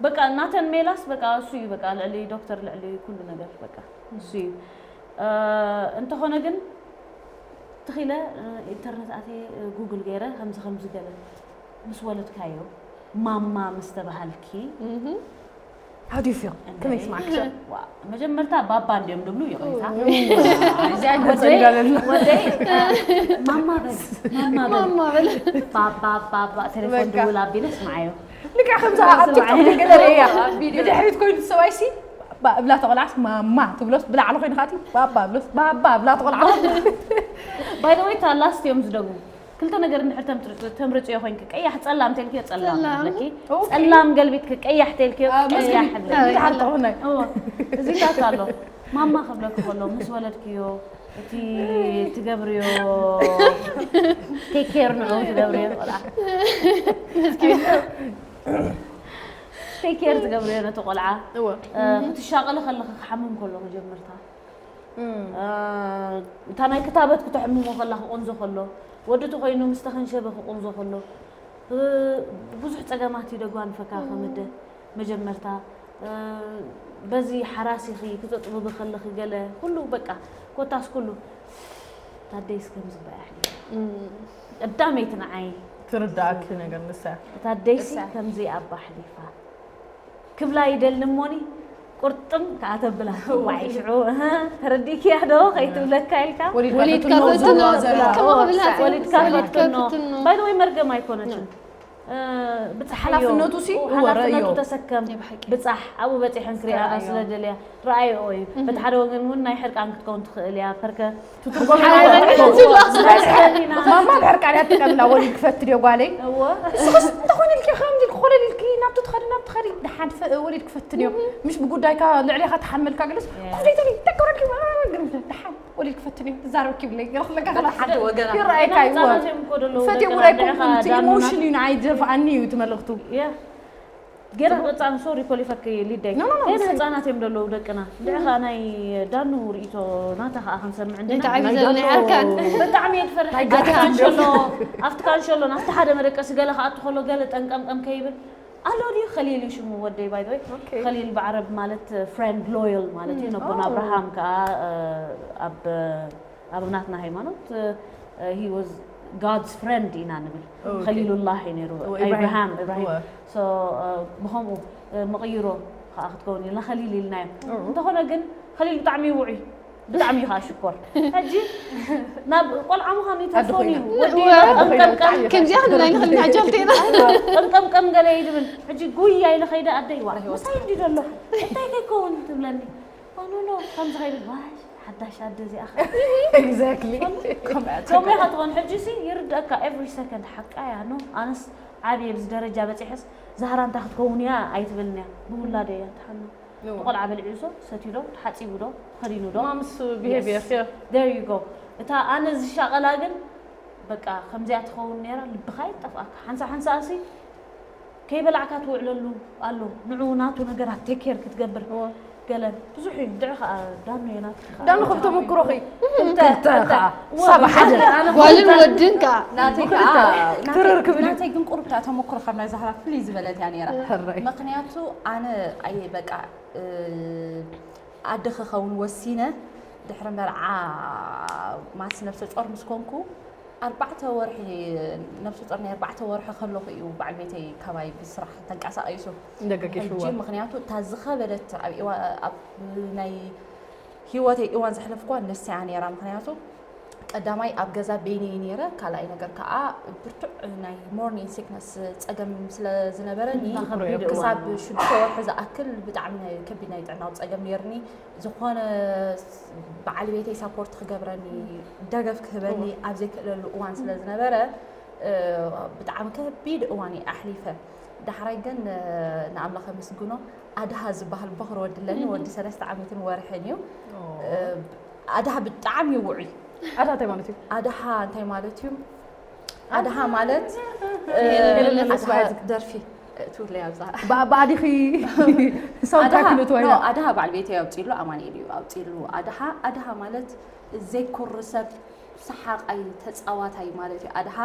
በቃ ናተን ሜላስ በቃ እሱ እዩ፣ በቃ ልዕሊ ዶክተር፣ ልዕሊ ኩሉ ነገር በቃ እሱ እዩ። እ፣ እንተኾነ ግን ትኺለ፣ እ፣ ኢንተርነት ኣትየ፣ እ፣ ጉግል ገይረ ከምዚ ከምዚ ገለ ምስ ወለድካዮ ማማ ምስ ተባሃልኪ How do you feel? ከመይ ይስማዕኪ? ዋ፣ መጀመርታ ባባ እንዲዮም ድብሉ ይቕሬታ። እዚኣ ገጸን ጋለና። ወደይ፣ እ፣ ማማ በል፣ ማማ በል። ማማ በል። ባባ፣ ባባ፣ ቴሌፎን በቃ። ድውል ኣቢለ ስምዓዮ። ልክዕ ከምዛ ኣብ ቲክቶክ ገለ ርእያ ብድሕሪት ኮይኑ ሰብኣይሲ እብላ ተቆልዓስ ማማ ትብሎስ ብላዕሊ ኮይኑ ካቲ ባባ ብሎስ ባባ እብላ ተቆልዓ። ባይ ዘ ወይ እታ ላስት እዮም ዝደግሙ። ክልተ ነገር እንድሕር ተምርጽዮ ኮይንኪ፣ ቀያሕ ጸላም ተልክዮ ጸላም ጸላም። ኣለኪ። ኦኬ። ጸላም ገልቢትኪ ቀያሕ ተልክዮ ኣብ ቀያሕ መስጊድ ኣለኪ። ድሓር ተኾነ። እዎ፣ እዚታት ኣሎ። ማማ ክብለኪ ከሎ ምስ ወለድክዮ እቲ ትገብርዮ ቴክ ኬር ንዑ ትገብርዮ ቆልዓ። ቴክ ኬር ትገብርዮ ነቲ ቆልዓ። እወ። እ፣ ክትሻቐሊ ከለኺ ክሓምም ከሎ መጀመርታ። እ፣ እታ ናይ ክታበት ክተሕምሞ ከላ ክቑንዞ ከሎ፣ ወዲ ተኾይኑ ምስ ተኸንሸበ ክቑንዞ ከሎ፣ እ፣ ብዙሕ ጸገማት እዩ ደጓንፈካ ከም ኣደ መጀመርታ። እ፣ በዚ ሓራሲኺ ክተጥብቢ ከለኺ ገለ ኩሉ በቃ ኮታስ ኩሉ ታደይስ ከም ዝበያ ኣሕሊፋ። ቀዳመይቲ ንዓይ ትርዳእኪ ነገር ንሳ። እታ ደይሲ እሳ። ከምዚ ኣባ ኣሕሊፋ ክብላ ይደሊ እሞኒ ቁርጥም ከኣ ተብላ። ዋይ ሽዑ፣ እህ፣ ተረዲእክያ ዶ ከይትብለካ ኢልካ። ወሊድካ ፈትኖ። ከመ ክብላ ወሊድካ ወሊድካ ፈትኖ። ፈትኖ። ባይ ዘ ወይ መርገም ኣይኮነችን። እ፣ ብጽሓዮ። ሓላፍነቱ ሲ ኡ፣ እወ፣ ሓላፍነቱ ረእዮ። ተሰከም። ናይ ብሓቂ። ብጻሕ ኣብኡ በጺሐን ክሪኣ ረኣዮ። ስለ ደልያ ረኣዮ እዩ። በቲ ሓደ ወገን እውን ናይ ሕርቃን ክትከውን ትኽእል እያ። ፐርከ ማማ ብሕርቃን እያ ትጥቀምላ ወሊድ ክፈትድ እዮ ጓለይ። እዎ። ንስኽስ እንተኾነ ኢልኪ ከምዚ ኢልኪ ኮለል ኢልኪ ናብቲ ትኸዲ ናብቲ ትኸዲ ደሓን ፈ- ወሊድ ክፈትን እዮ። ምሽ ብጉዳይካ ልዕሌኻ ትሓመልካ ግለስ ኮፍለይተኒ ተቀረኪ ደሓን ወሊድ ክፈትን እዮ። ትዛረብኪ ብለይ ገለ ክለካ በቲ ሓደ ወገና። ይረኣየካ እዩ። ህፃናት እዮም እኮ ዘለዉ ፈትየ ደቅና ውራይ እንድሕር ኮንኩም ከኣ እቲ ዳኑና ኢሞሽን እዩ ንዓይ ዝደፍኣኒ እዩ እቲ መልእኽቱ። ያ ገና ህፃን ሶሪ ኮሊፈኪ ሊደይ ኖ፣ ኖ፣ ኖ፣ ገና ብስ- ህፃናት እዮም ዘለዉ ደቅና። እንድሕር ከኣ ናይ ዳኑ ርእይቶ ናታ ከኣ ክንሰምዕ እንድና ናይታ ዓቢ ዘሎ ናይ ዓርካን። ብጣዕሚ እየ ዝፈርሕ። ናይ ኣብቲ ገዛ ካንሸሎ ኣብቲ ካንሸሎ ናብቲ ሓደ መደቀሲ ገለ ክኣቱ ከሎ ገለ ጠንቀምቀም ከይብል ኣሎ ድዩ ከሊል እዩ ሽሙ ወደይ ባይ ወይ ኦኬ። ከሊል ብዓረብ ማለት ፍሬንድ ሎያል ማለት እዩ። ነቦና ኦ። ኣብርሃም ከኣ እ፣ ኣብ ኣብ ናትና ሃይማኖት እ፣ he was God's friend ኢና ንብል። ኦኬ። ከሊሉላህ እዩ ነይሩ። እወ፣ ኢብራሂም። ኢብራሃም ኢብራሂም እወ። so እ፣ ብኸምኡ እ፣ መቕይሮ ከኣ ክትከውን ኢልና ከሊል ኢልናዮ። እንተኾነ ግን ከሊል ብጣዕሚ እዩ ውዑይ ብጣዕሚ እዩ ከዓ ሽኮር። ሕጂ ናብ ቆልዓ ምዃኑ ይተርፎን እዩ። ኣድኾይና። ወዲ እወ። ቀምቀምቀም ከምዚኣ ክንብላ ንኽእል ንዓጀልቴና። ቀምቀምቀም ገለ እዩ ድብል። ሕጂ ጉያ ኢለ ኸይደ ኣደይ ዋ ምሳይ እንዲ ዘሎ እንታይ ከይከውን ትብለኒ። ኖ ኖ ከምዚ ከይብል ዋይ ሓዳሽ ኣደ እዚኣ ኸ ኤግዛክትሊ። ከምኡ ኢኻ ትኾን። ሕጂ ሲ ይርድኣካ ኤቭሪ ሰከንድ ሓቃ እያ። ኖ ኣነስ ዓብየ ኣብዚ ደረጃ በፂሐስ ዛህራ እንታይ ክትከውን እያ ኣይትብልን እያ። ብውላደ እያ ትሓምም። ቆልዓ በሊዑ ዶ ሰትዩ ዶ ተሓፂቡ ዶ ተኸዲኑ ዶ ማምስ ቢሄቪየር Yes. There you go። እታ ኣነ ዝሻቐላ ግን በቃ ከምዚኣ ትኸውን ነይራ ልብኻ ይጠፍኣካ። ሓንሳ ሓንሳ ኣሲ ከይበላዕካ ትውዕለሉ ኣሎ ንዑ ናቱ ነገራት ቴክ ኬር ክትገብር ገለ ብዙሕ እዩ። ድዕ ከዓ ዳኑ እየ ናትኪ ከዓ ዳኑ ከም ተመክሮኺ ክልተ ክልተ ክልተ ከዓ እወ፣ ሳብ ሓደ ኣነ ጓልን ክልተ ወድን ከዓ ናተይ ብክልተ ከዓ ትርር ክብል እዩ። ናተይ ግን ቁሩብታ ተመክሮ ካብ ናይ ዛህራ ፍልይ ዝበለት እያ ነይራ። ሕራይ። ምክንያቱ ኣነ ኣየ በቃ እ፣ ኣደ ክኸውን ወሲነ ድሕሪ መርዓ ማስ ነብሰ ጾር ምስ ኮንኩ ኣርባዕተ ወርሒ ነብሰ ጾር ናይ ኣርባዕተ ወርሒ ከለኹ እዩ በዓል ቤተይ ካባይ ብስራሕ ተንቀሳቒሱ። ደገ ሕጂ ኬሽዋ። ምክንያቱ እታ ዝኸበደት ኣብ እዋ- ኣብ ናይ ህይወተይ እዋን ዘሕለፍኩዋ ንስያ ነይራ። ምክንያቱ ቀዳማይ ኣብ ገዛ በይነይ ነይረ፣ ካልኣይ ነገር ከዓ ብርቱዕ ናይ ሞርኒንግ ሲክነስ ፀገም ስለ ዝነበረኒ ከቢድ እዋን ክሳብ እዩ። ሽዱሽተ ወርሒ ዝኣክል ብጣዕሚ ናይ ከቢድ ናይ ጥዕናዊ ፀገም ነይርኒ። ዝኾነ በዓል ቤተይ ሳፖርት ክገብረኒ ደገፍ ክህበኒ ኣብ ዘይክእለሉ እዋን ስለ ዝነበረ እ፣ ብጣዕሚ ከቢድ እዋን እየ ኣሕሊፈ። ዳሕራይ ግን እ፣ ንኣምላኽ ኣመስግኖ ኣድሃ ዝበሃል በኹሪ ወዲ ኣለኒ። ወዲ ሰለስተ ዓመትን ወርሕን እዩ። እ፣ ኣድሃ ብጣዕሚ እዩ ውዑይ። ኣድሃ እንታይ ማለት እዩ? ኣድሃ እንታይ ማለት እዩ? ኣድሃ ማለት ሄለን ኣድሃ መስዋዕት። ደርፊ ትብለያ ኣብዛ ብኣዲኺ ሳውንድ ትራክ ኣድሃ ክትወይና ኖ፣ ኣድሃ በዓል ቤተይ ኣውፂሉ፣ ኣማኑኤል እዩ ኣውፂሉ። ኣድሃ ኣድሃ ማለት ዘይኩሪ ሰብ፣ ሰሓቃይ፣ ተፃዋታይ ማለት እዩ ኣድሃ።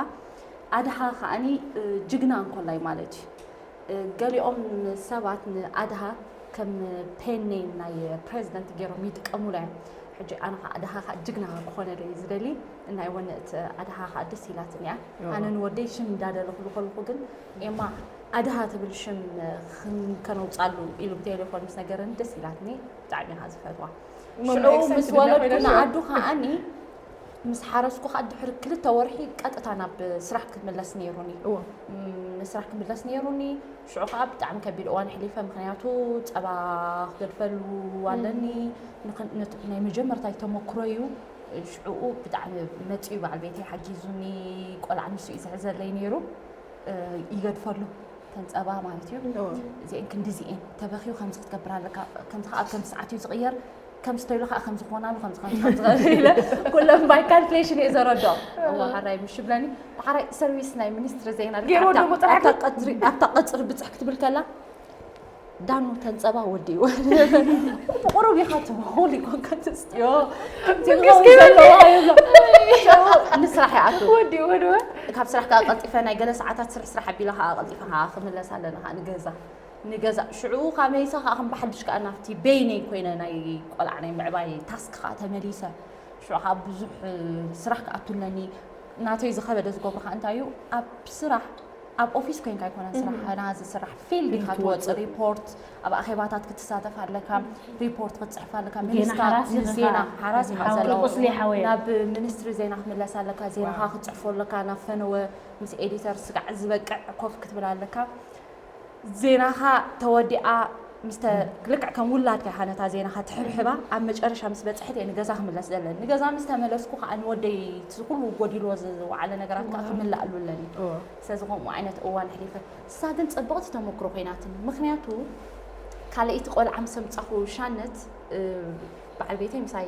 ኣድሃ ከዓኒ እ፣ ጅግና እንኮላይ ማለት እዩ። እ፣ ገሊኦም ሰባት ንኣድሃ ከም ፔን ኔም ናይ ፕሬዚደንት ገይሮም ይጥቀሙላ እዮም። ሕጂ ኣነ ከዓ ኣድሃ ከዓ ጅግና ክኾነለይ ዝደሊ ናይ ወንእት ኣድሃ ከዓ ደስ ኢላትኒ እያ። ኣነ ንወደይ ሽም እንዳደለኹሉ ከለኹ ግን ኤማ ኣድሃ ትብል ሽም ከነውፃሉ ኢሉ ብቴሌፎን ምስ ነገረኒ ደስ ኢላትኒ። ብጣዕሚ እያ ዝፈትዋ። ሽዑ ምስ ወለድኩ ንኣዱ ከዓኒ ምስ ሓረስኩ ከዓ ድሕሪ ክልተ ወርሒ ቀጥታ ናብ ስራሕ ክምለስ ነይሩኒ። ንስራሕ ክምለስ ነይሩኒ። ሽዑ ከዓ ብጣዕሚ ከቢድ እዋን ሕሊፈ፣ ምክንያቱ ፀባ ክገድፈሉ ኣለኒ። ናይ መጀመርታይ ተመክሮ እዩ። ሽዕኡ ብጣዕሚ መፂኡ በዓል ቤተይ ሓጊዙኒ። ቆልዓ ንሱ እዩ ዝሕዘለይ ነይሩ። ይገድፈሉ ተን ፀባ ማለት እዩ። እዚአን ክንዲ እዚአን ተበኪዩ ከምዚ ክትገብር ኣለካ፣ ከምዚ ከዓ ኣብ ከምዚ ሰዓት እዩ ዝቕየር፣ ከምዚ ተይሉ ከዓ ከምዚ ክኾናሉ ከምዚ ከምዚ ከምዚ ኢለ ኩሎም ባይ ካልኩሌሽን እየ ዘረዶ። እዋ ሓራይ ምሽ ብለኒ። ሓራይ ሰርቪስ ናይ ሚኒስትሪ ዜና ገይርዎ ዶ መፅናዕቲ? ኣብታ ቀፅሪ ብፅሕ ክትብል ከላ ዳኑ ተንፀባ ወዲኡ ብቁሩብ ኢኻ ትበኹል ይኮንካ ትስትዮ። ንስራሕ ይኣቱ። ወዲኡ ወድወ ካብ ስራሕ ከዓ ቀልጢፈ ናይ ገለ ሰዓታት ስርሕ ስራሕ ኣቢለ ከዓ ቀልጢፈ ከዓ ክምለስ ኣለና ከዓ ንገዛ ንገዛ ሽዑ ካብ መይሳ ከዓ ከም ብሓድሽ ከዓ ናብቲ በይነይ ኮይነ ናይ ቆልዓ ናይ ምዕባይ ታስክ ከዓ ተመሊሰ። ሽዑ ከዓ ብዙሕ ስራሕ ክኣቱ ኣለኒ። ናተይ ዝኸበደ ዝገብሮ ከዓ እንታይ እዩ ኣብ ስራሕ ኣብ ኦፊስ ኮይንካ ኣይኮነን ስራሕ ናዚ ስራሕ ፊልድ ኢካ ትወፅእ ሪፖርት ኣብ ኣኼባታት ክትሳተፍ ኣለካ። ሪፖርት ክትፅሕፍ ኣለካ። ዜና ሓራሲ ኢኻ። ዜና ሓራሲ ኢኻ ሓው ዘለዋ ቁስሊ ሓወየ። ናብ ሚኒስትሪ ዜና ክትምለስ ኣለካ። ዜናኻ ክትፅሕፎ ኣለካ ናብ ፈነወ ምስ ኤዲተር ስጋዕ ዝበቅዕ ኮፍ ክትብል ኣለካ። ዜናኻ ተወዲኣ ምስ ተ- ልክዕ ከም ውላድካ ኢኻ ነታ ዜናኻ ትሕብሕባ። ኣብ መጨረሻ ምስ በፅሐት እየ ንገዛ ክምለስ ዘለኒ። ንገዛ ምስ ተመለስኩ ከዓ ንወደይ እቲ ኩሉ ጎዲልዎ ዝወዓለ ነገራት ከዓ ክምልኣሉ ኣለኒ። ስለዚ ከምኡ ዓይነት እዋን ኣሕሊፈ። ንሳ ግን ፅብቕቲ ተመክሮ ኮይናትኒ። ምክንያቱ ካልኣይቲ ቆልዓ ምስ ኣምፃኹ ሻነት እ፣ በዓል ቤተይ ምሳይ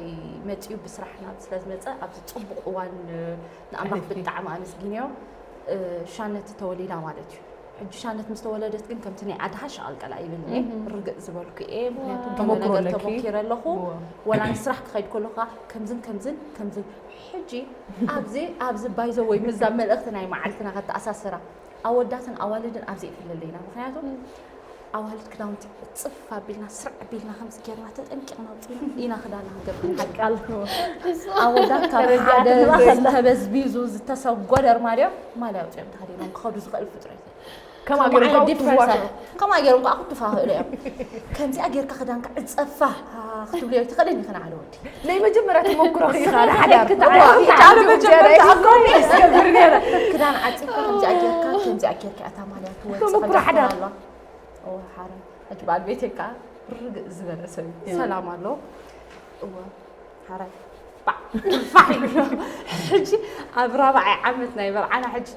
መፂኡ ብስራሕ ናብ ስለዝመፀ ኣብዚ ፅቡቕ እዋን እ፣ ንኣምላኽ ብጣዕሚ ኣመስጊንዮ። እ፣ ሻነት ተወሊዳ ማለት እዩ። ሕጂ ሻነት ምስ ተወለደት ግን ከምቲ ናይ ኣድሃ ሸቐልቀል ኣይብልኒ። ርግእ ዝበልኩ እየ። ምክንያቱ ገለ ተመክሮ ነገር ኣለኪ። ተሞኪረ ኣለኹ። እወ። ወላ ንስራሕ ክኸይድ ከለኹ ከዓ ከምዝን ከምዝን ከምዝን። ሕጂ ኣብዚ ኣብዚ ባይዘ ወይ ምዛ መልእኽቲ ናይ መዓልትና ከተኣሳስራ ኣወዳትን ኣዋልድን ኣብዚ ይፍለለይና። ምክንያቱ ኣዋልድ ክዳውንቲ ዕፅፍ ኣቢልና ስርዕ ኣቢልና ከምዚ ጌርና ተጠንቂቕና ውፅኢና ኢና ክዳና ክንገብር ንሓቃል። ኣወዳት ካብ ሓደ ዝተበዝቢዙ ዝተሰጎደ ኣርማድዮ ማልያ ኣውፅኦም ተኸዲኖም ክኸዱ ዝኽእል ፍጥረት እዩ። ከማ ከምኡ ገይሮም ዓይነት ከዓ ዲፍረንስ ክትዋስኡ። ኣሎ። ከማ ገይሮም ከዓ ክትፋኽእሉ እዮም። ከምዚኣ ጌርካ ክዳንካ ዕፀፋ ክትብልዮ ትኽእል ኢኻ ንዓለወዲ ናይ መጀመርያ ተመክሮ ኢኻ ንሓዳር ክዳን ዓፂፍካ ከምዚኣ ጌርካ ከምዚኣ ጌርካ እታ ማልያ ትወፅእ ተመክሮ ሓዳር። ኣላ። እወ ሓረ ሕጂ በዓል ቤተይ ከዓ ርግእ ዝበለ ሰብ እዩ። ሰላም ኣሎ። እወ ሓረ ባዕ ባዕ ኢሉ። ሕጂ ኣብ ራብዓይ ዓመት ናይ መርዓና ሕጂ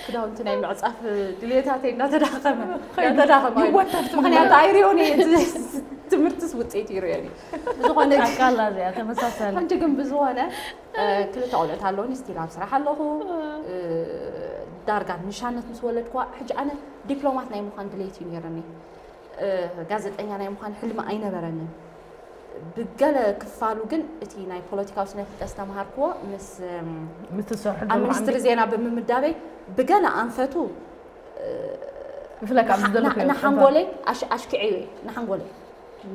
ክዳውንቲ ናይ ምዕፃፍ ድልየታተይ እናተዳኸመ እናተዳኸመ እዩ። ምክንያቱ ኣይሪኦን እየ። ትምህርትስ ውፅኢት ይሪኦን እዩ። ብዝኾነ ኣካላ እዚኣ ተመሳሳሊ ሕጂ ግን ብዝኾነ እ፣ ክልተ ቆልዑት ኣለውኒ ስቲል ኣብ ስራሕ ኣለኹ። እ፣ ዳርጋ ንሻነት ምስ ወለድኳ ሕጂ ኣነ ዲፕሎማት ናይ ምዃን ድሌት እዩ ነይርኒ። እ፣ ጋዜጠኛ ናይ ምዃን ሕልሚ ኣይነበረንን። ብገለ ክፋሉ ግን እቲ ናይ ፖለቲካዊ ስነ ፍልጠት ዝተምሃርክዎ ምስ እም፣ ምስ ትሰርሑ ኣብ ሚኒስትሪ ዜና ብምምዳበይ ብገለ ኣንፈቱ ብፍላይ ካብ ዝደለኹ ንሓንጎለይ ኣሽ- ኣሽኪዐዮ እየ። ንሓንጎለይ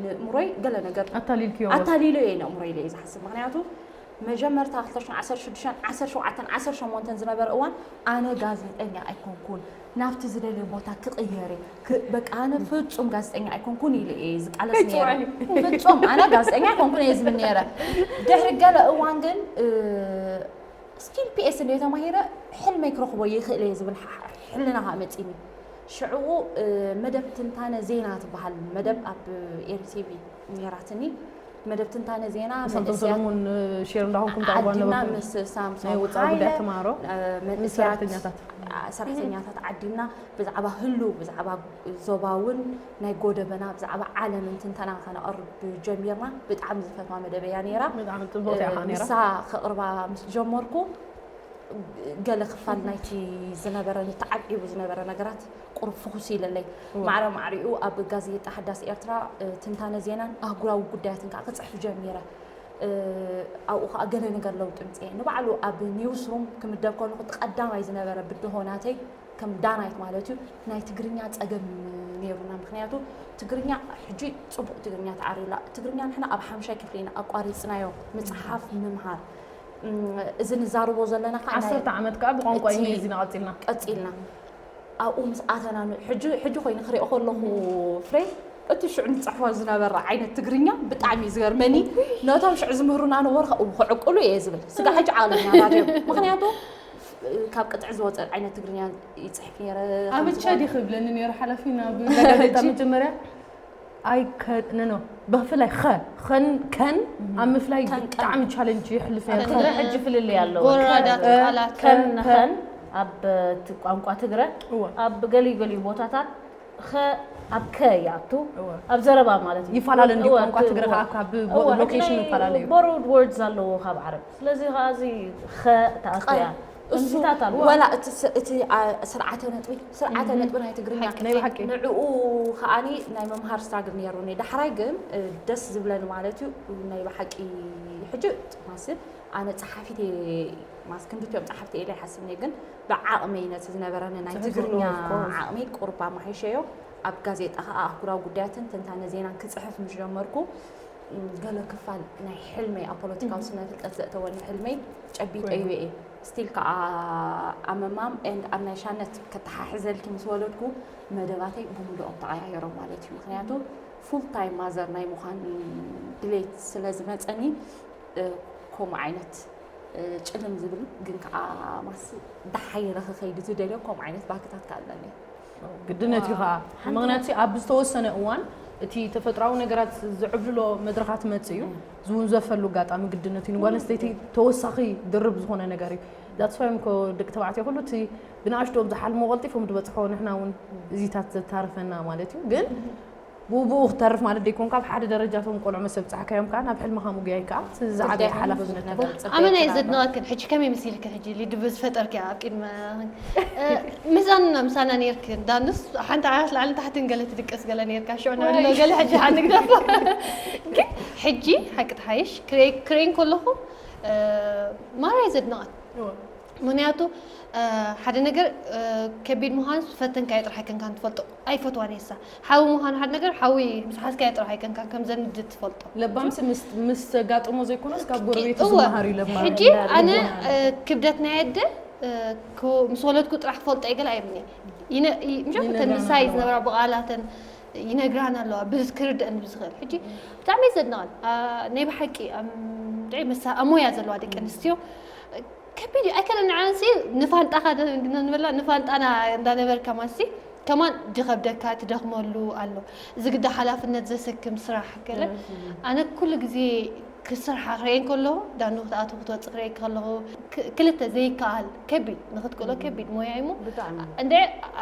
ንእምሮይ ገለ ነገር ኣታሊልክዮ ኣታሊሉ እየ ንእምሮይ ኢለ እየ ዝሓስብ። ምክንያቱ መጀመርታ ክልተ ሽሕን ዓሰርተ ሽዱሽተን ዓሰርተ ሸውዓተን ዓሰርተ ሸሞንተን ዝነበረ እዋን ኣነ ጋዜጠኛ ኣይኮንኩን ናብቲ ዝደልየ ቦታ ክቕየር እየ። ክ- በቃ ኣነ ፍጹም ጋዜጠኛ ኣይኮንኩን ኢለ እየ ዝቃለስ ነይረ። ፍጹም ኣነ ጋዜጠኛ ኣይኮንኩን እየ ዝብል ነይረ። ድሕሪ ገለ እዋን ግን እ፣ ስቲል ፒኤስ እንደ ተማሂረ ሕልመይ ክረኽቦ ይኽእል እየ ዝብል ሓ- ሕልና ከዓ መፂኒ። ሽዕኡ እ፣ መደብ ትንታነ ዜና ትበሃል መደብ ኣብ ኤሪቲቪ ነይራትኒ። መደብ ትንታነ ዜና ሰንቶም መንእሰያት ሰለሙን ሼር እንዳኹምኩም ታጓ ዓዲምና ነበርኩም ምስ ሳምሶን ናይ ወፃኢ ጉዳይ ሃይለ ተምሃሮ እ፣ መንእሰያት ሰራሕተኛታት እ፣ ሰራሕተኛታት ዓዲምና ብዛዕባ ህሉ ብዛዕባ ዞባ እውን ናይ ጎደበና ብዛዕባ ዓለምን ትንተና ከነቕርብ ጀሚርና። ብጣዕሚ ዝፈትዋ መደብ እያ ነይራ። ብጣዕሚ ፅብቕቲ እያ ከዓ ነይራ ንሳ ከቕርባ ምስ ጀመርኩ ገለ ክፋል ናይቲ ዝነበረኒ ተዓቂቡ ዝነበረ ነገራት ቁሩብ ፍኹስ ኢለለይ። ማዕረ ማዕሪኡ ኣብ ጋዜጣ ሓዳስ ኤርትራ ትንታነ ዜናን ኣህጉራዊ ጉዳያትን ከዓ ክፅሕፍ ጀሚረ። ኣብኡ ከዓ ገለ ነገር ለውጢ ምፅአ። ንባዕሉ ኣብ ኒውስሩም ክምደብ ከለኹ እቲ ቀዳማይ ዝነበረ ብድሆ ናተይ ከም ዳናይት ማለት እዩ ናይ ትግርኛ ፀገም ነይሩና። ምክንያቱ ትግርኛ ሕጂ ፅቡቕ ትግርኛ ተዓርዩላ። ትግርኛ ንሕና ኣብ ሓምሻይ ክፍሊ ኢና ኣቋሪፅናዮ ምፅሓፍ ምምሃር። እዚ ንዛረቦ ዘለና ከዓ ናይ ዓሰርተ ዓመት ከዓ ብቋንቋ እቲ እንግሊዝ ኢና ቀፂልና። ቀፂልና ኣብኡ ምስ ኣተና ን- ሕጂ ሕጂ ኮይኑ ክሪኦ ከለኹ ፍሬ እቲ ሽዑ ንፅሕፎ ዝነበረ ዓይነት ትግርኛ ብጣዕሚ እዩ ዝገርመኒ። ነቶም ሽዑ ዝምህሩና ነበሩ ከ- ክዕቅሉ እየ ዝብል ስጋ ሕጂ ዓቕለኛ ናትዮም። ምክንያቱ ካብ ቅጥዒ ዝወፀ ዓይነት ትግርኛ ይፅሕፍ ነይረ። ኣብ ቻዲ ክብለኒ ነይሩ ሓላፊ ናብ ጋዜጣ መጀመርያ ኣይ ከ- ኖ ኖ ብፍላይ ኸ ኸን ከን ኣብ ምፍላይ ከን- ብጣዕሚ ቻለንጅ ይሕልፍ ነይሩ። ኣክለ ሕጂ ፍልልይ ኣለዎ። ጎራዳት እ- ቃላት ከን ከ- ንኸን ኣብ ት- ቋንቋ ትግረ እወ። ኣብ ገሊኡ ገሊኡ ቦታታት ኸ ኣብ ከ ይኣቱ እወ። ኣብ ዘረባ ማለት እዩ። ይፈላለ እንዲ እወ፣ ቋንቋ እቲ- ትግረ እወ፣ ከዓ ካብ እወ፣ ሎኬሽን ናይ ይፈላለ እዩ። ቦሮድ ወርድስ ኣለዎ ካብ ዓረብ። ስለዚ ከዓ እዚ ኸ ተኣቱ እያ። እሱ ከምዚታት ኣለዎ። ወላ እቲ ስ- እቲ አ- ስርዓተ ነጥቢ ስርዓተ ነጥቢ ናይ ትግርኛ ናይ ብሓቂ። ንዕኡ ከዓኒ ናይ ምምሃር ስትራግል ነይሩኒ። ዳሕራይ ግን እ፣ ደስ ዝብለኒ ማለት እዩ ናይ ብሓቂ ሕጂ ማስ ኣነ ጸሓፊት እየ ማስ ክንድትዮም ጸሓፍቲ እየ ኢለ ይሓስብ ነየ። ግን ብዓቕመይ ነቲ ዝነበረኒ ናይ ጽሑፍ ትግርኛ ኣለዎ፣ of course። ዓቕመይ ቁሩብ ኣማሓይሸዮ። ኣብ ጋዜጣ ከዓ ኣህጉራዊ ጉዳያትን ትንታነ ዜናን ክጽሕፍ ምስ ጀመርኩ ገለ ክፋል ናይ ሕልመይ ኣብ ፖለቲካዊ ስነ ፍልጠት ዘእተወኒ ሕልመይ ጨቢጠዮ እየ። ስቲል ከዓ ኣመማም ኤንድ ኣብ ናይ ሻነት ከተሓሕዘልኪ ምስ ወለድኩ መደባተይ ብምልኦም ተቐያየሮም ማለት እዩ። ምክንያቱ ፉል ታይም ማዘር ናይ ምዃን ድሌት ስለ ዝመፀኒ እ፣ ከምኡ ዓይነት እ፣ ጭልም ዝብል ግን ከዓ ማስ ዳሓየለ ክኸይድ ዝደልዮ ከምኡ ዓይነት ባክታት ከዓ ኣለኒ። ግድነት እዩ ከዓ ምክንያቱ ኣብ ዝተወሰነ እዋን እቲ ተፈጥራዊ ነገራት ዝዕብልሎ መድረኻት መፅእ እዩ ዝውንዘፈሉ ኣጋጣሚ ግድነት እዩ ንጓል ኣንስተይቲ ተወሳኺ ድርብ ዝኾነ ነገር እዩ that's why እኮ ደቂ ተባዕትዮ ኩሉ እቲ ብንኣሽቶም ዝሓልሞ ቀልጢፎም ዝበፅሖ ንሕና እውን እዚታት ዘታርፈና ማለት እዩ ግን ብኡ ብኡ ክተርፍ ማለት ደይኮን ካብ ሓደ ደረጃ ቶም ቆልዑ መሰብፃሕካዮም ከዓ ናብ ሕልምኻ ምጉያይ ከዓ እቲ ዝዓበየ ግዳይ ሓላፍነት ብዙሕ ነገር እዩ ፅበ ኣመና ይችላል። የዘድንቐክን ሕጂ ከመይ መሲልክን ሕጂ ሊዱ ብዝፈጠርኪ ኣብ ቅድመ እ፣ ምሳና ምሳና ነርክን ዳንስ ሓንቲ ዓራት ላዕልን ታሕትን ገለ ትድቅስ ገለ ነርካ ሽዑ ንዕሎ ገለ ሕጂ ሓንግደፋ ግን ሕጂ ሓቂ ተሓይሽ ክሬን ከለኹ እ፣ ማራ የዘድንቐን ምክንያቱ እ፣ ሓደ ነገር እ፣ ከቢድ ምዃኑ ፈተንካዮ ጥራሕ ኣይከንካን ትፈልጦ ኣይፈትዋን እየ እሳ ሓዊ ምዃኑ ሓደ ነገር ሓዊ ምስ ሓዝካዮ ጥራሕ ኣይከንካን ከም ዘንድድ ትፈልጦ ለባምሲ ምስ- ምስ ተጋጥሞ ዘይኮነስ ካብ ጎረቤቱ እወ። ዝመሃር እዩ ለባም ሕጂ ኣነ እ፣ ክብደት ናይ ኣደ እ፣ ክው- ምስ ወለድኩ ጥራሕ ክፈልጦ እየ ገለ ኣይብልኒ ይነ- ይ- ምሸት ይነግራና ንሳይ ኣለዋ። ዝነበራ ብቓላተን ይነግራን ኣለዋ ብክርድአን ብዝኽእል ሕጂ ብጣዕሚ ዘድንቐን ኣ፣ ናይ ብሓቂ ኣም- ጥዑይ መሳ ኣሞያ ዘለዋ ደቂ ኣንስትዮ ከቢድ እዩ ኣይከነ ንዓንሲ ንፋንጣኻ ደ- ንበላ ንፋንጣና እንዳነበርካ ማሲ ከማን ድኸብደካ ትደኽመሉ ኣሎ እዚ ግዳ ሓላፍነት ዘሰክም ስራሕ ገለ ኣነ ኩሉ ግዜ ክስርሓ ክርእየን ከለኹ ዳኑ ክትኣትው ክትወፅእ ክርእየኪ ከለኹ ክ- ክልተ ዘይከኣል ከቢድ ንክትክእሎ ከቢድ ሞያ እሞ ብጣዕሚ እንደ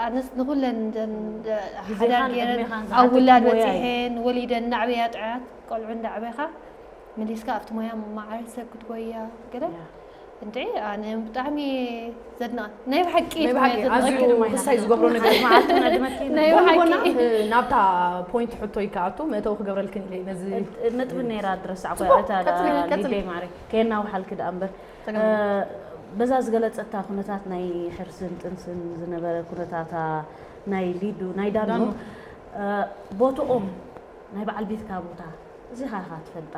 ኣነስ ንኩለን ዘን- ደ- ግዜኻን ሓዳር ገይረን ዕድሜኻን ኣብ ውላድ ዝሓትት ሞያ እዩ። በፂሐን ወሊደን እናዕበያ ጥዑያት ቆልዑ እንዳዕበኻ መሊስካ ኣብቲ ሞያ ማዕረ ሰብ ክትጎያ ገለ ያ። እንደ ኣነ ብጣዕሚ ዘድንቐን ናይ ብሓቂ ናይ ብሓቂ ሞያ ኣዝዩ ዘድንቐን። ክሳይ ዝገብሮ ነገር መዓልቲ ነድመኪ ናይ ጎና ብሓቂ ጎና እ፣ ናብታ ፖይንት ሕቶይ ክኣቱ መእተዊ ክገብረልክን ኢለ ነዚ ነጥቢ ነይራ ድረስ ዓቋ ጽቡቅ፣ እታ ቀጽሊ፣ ቀጽሊ። ሊደይ ማዕረ ከየናውሓልኪ ደኣ እምበር እ፣ በዛ ዝገለጸታ ኩነታት ናይ ሕርስን ጥንስን ዝነበረ ኩነታታ ናይ ሊዱ ናይ ዳኑ ዳኑ። እ፣ ቦትኦም ናይ በዓል ቤትካ ቦታ እዚኻ ኢኻ ትፈልጣ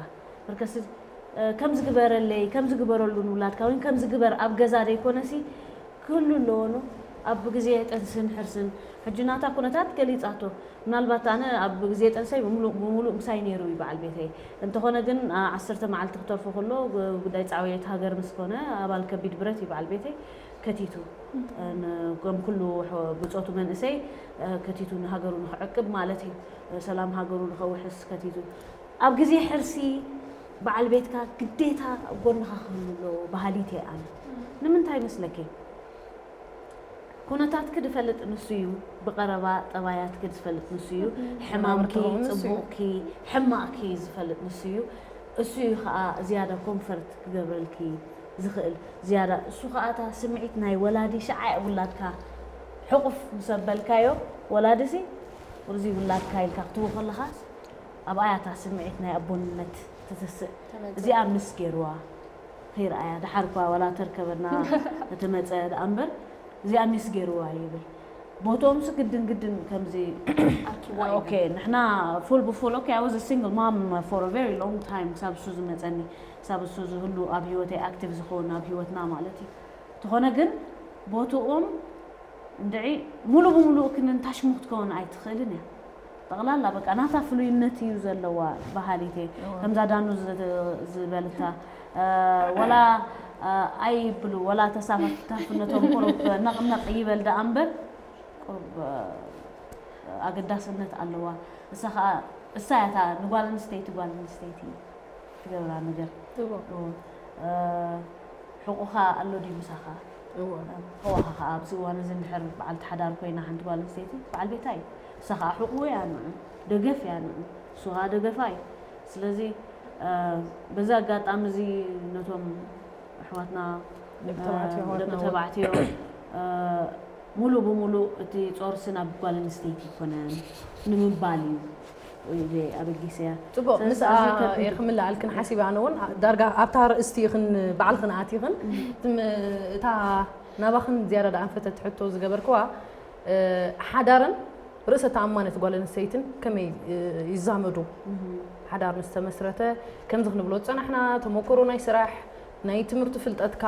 በርከስ እ፣ ከምዚ ግበረለይ ከምዚ ግበረሉ ንውላድካ ወይ ከምዚ ግበር ኣብ ገዛ ዘይኮነሲ ክህሉ ኣለዎ ኖ ኣብ ግዜ ጥንስን ሕርስን ሕጂ ናታ ኩነታት ገሊፃቶ ምናልባት ኣነ ኣብ ግዜ ጥንሰይ ብምሉእ ብምሉእ ምሳይ ነይሩ እዩ በዓል ቤተይ እንተኾነ ግን ዓ- ዓሰርተ መዓልቲ ክተርፎ ከሎ ግ- ጉዳይ ፃውዒት ሃገር ምስ ኮነ ኣባል ከቢድ ብረት እዩ በዓል ቤተይ ከቲቱ ን- ከም ኩሉ ሕ- ብፆቱ መንእሰይ እ፣ ከቲቱ ንሃገሩ ንክዕቅብ ማለት እዩ እ፣ ሰላም ሃገሩ ንከውሕስ ከቲቱ ኣብ ግዜ ሕርሲ በዓል ቤትካ ግዴታ ኣብ ጎንኻ ክህሉ ኣለዎ በሃሊት እየ ኣነ ንምንታይ መስለኪ ኩነታትኪ ዝፈልጥ ንሱ እዩ ብቐረባ ጠባያትኪ ዝፈልጥ ንሱ እዩ ሕማምኪ መናብርትኹም ንሱ እዩ። ፅቡቕኪ ሕማቕኪ ዝፈልጥ ንሱ እዩ እሱ እዩ ከዓ ዝያዳ ኮንፈርት ክገብረልኪ ዝኽእል ዝያዳ። እሱ ኸኣ እታ ስምዒት ናይ ወላዲ ሸዓ ውላድካ ሕቑፍ ምስ ኣበልካዮ፣ ወላዲሲ እዚ ውላድካ ኢልካ ክትህቦ ከለኻስ ኣብኣ እያ እታ ስምዒት ናይ ኣቦንነት ትትስእ። እዚኣ ምስ ገይርዋ ከይርኣያ፣ ደሓር እኳ ዋላ ተርከበና እትመጸ ደኣ እምበር፣ እዚኣ ሚስ ገይርዋ ይብል። ቦትኦምስ ግድን ግድን ከምዚ ኣርኪዋ ይብል። ኦኬ፣ ንሕና ፉል ብፉል፣ ኦኬ፣ I was a single mom for a very long time፣ ክሳብ እሱ ዝመጸኒ፣ ክሳብ እሱ ዝህሉ ኣብ ህይወተይ ኣክቲቭ ዝኸውን ኣብ ህይወትና ማለት እዩ። እንተኾነ ግን ቦትኦም እንድዒ ሙሉ ብሙሉ ክንንታሽሙ ክትከውን ኣይትኽእልን እያ። ጠቕላላ በቃ ናታ ፍሉይነት እዩ ዘለዋ በሃሊት እየ። እዋ። ከምዛ ዳኑ ዝ-፣ ዝበልታ፣ እ፣ ወላ፣ እ፣ ኣይብሉ፣ ወላ ተሳታፍነቶም ቁሩብ ነቕነቕ ይበል ደኣ እምበር፣ ቁሩብ፣ እ፣ ኣገዳስነት ኣለዋ። እሳ ኸኣ፣ እሳ እያ እታ ንጓል ኣንስተይቲ ጓል ኣንስተይቲ ትገብራ ነገር። እዎ። እዎ። እ፣ ሕቑኻ ኣሎ ድዩ ምሳኻ? እዎ። ሕቑኻ ኸኣ ኣብዚ እዋን እዚ እንድሕር በዓልቲ ሓዳር ኮይና ሓንቲ ጓል ኣንስተይቲ በዓል ቤታ እዩ። እሳ ኸኣ ሕቑኡ እያ ንዑ፣ ደገፍ እያ ንዑ፣ እሱ ኸኣ ደገፋ እዩ። ስለዚ፣ እ፣ በዚ ኣጋጣሚ እዚ ነቶም ኣሕዋትና፣ ደቂ ተባዕትዮ እ፣ ኣሕዋትና ደቂ እውን። ተባዕትዮ፣ እ፣ ሙሉ ብሙሉ እቲ ጾርሲ ናብ ጓል ኣንስተይቲ ኣይኮነን ንምባል እዩ። ኢለ ኣበጊሰያ። ጽቡቕ፣ ስለዚ ምስኣ ኣብዚ ከቢድ እየ እዩ። ክምልኣልክን ሓሲበ፣ ኣነ እውን ዳርጋ ኣብታ ርእስቲ ኢኽን ባዕልኽን ኣቲኽን፣ እም። ትም-፣ እታ ናባኽን ዝያዳ ደኣ ኣንፈተት ሕቶ ዝገበርክዋ፣ እ፣ ሓዳርን ርእሰ ተኣማነት ጓል ኣንስተይትን ከመይ፣ እ፣ ይዛመዱ? እም። ሓዳር ምስ ተመስረተ፣ ከምዚ ክንብሎ ዝጸናሕና፣ ተመክሮ ናይ ስራሕ፣ ናይ ትምህርቲ ፍልጠትካ፣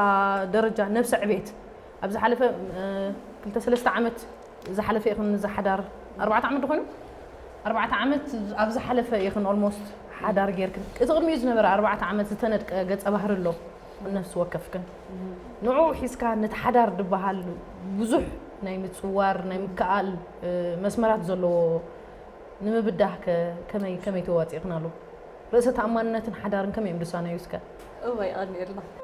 ደረጃ ነብሰ ዕቤት፣ ኣብ ዝሓለፈ፣ እ፣ ክልተ ሰለስተ ዓመት ዝሓለፈ ኢኽን እዚ ሓዳር፣ ኣርባዕተ ዓመት ዶ ኮይኑ? ኣርባዕተ ዓመት ኣብ ዝሓለፈ ኢኽን ኦልሞስት ሓዳር ጌርክን። እቲ ቅድሚኡ ዝነበረ ኣርባዕተ ዓመት ዝተነድቀ ገጸ ባህሪ ኣሎ፣ ነፍሲ ወከፍክን። ንዕኡ ሒዝካ ነቲ ሓዳር ዝበሃል ብዙሕ ናይ ምጽዋር፣ ናይ ምክኣል፣ እ፣ መስመራት ዘለዎ ንምብዳህ ከ ከመይ፣ ከመይ ተዋጺእክናሉ? ርእሰ ተኣማንነትን ሓዳርን ከመይ እዮም ዝሳነዩ እስከ? እወ፣ የቐንየልና።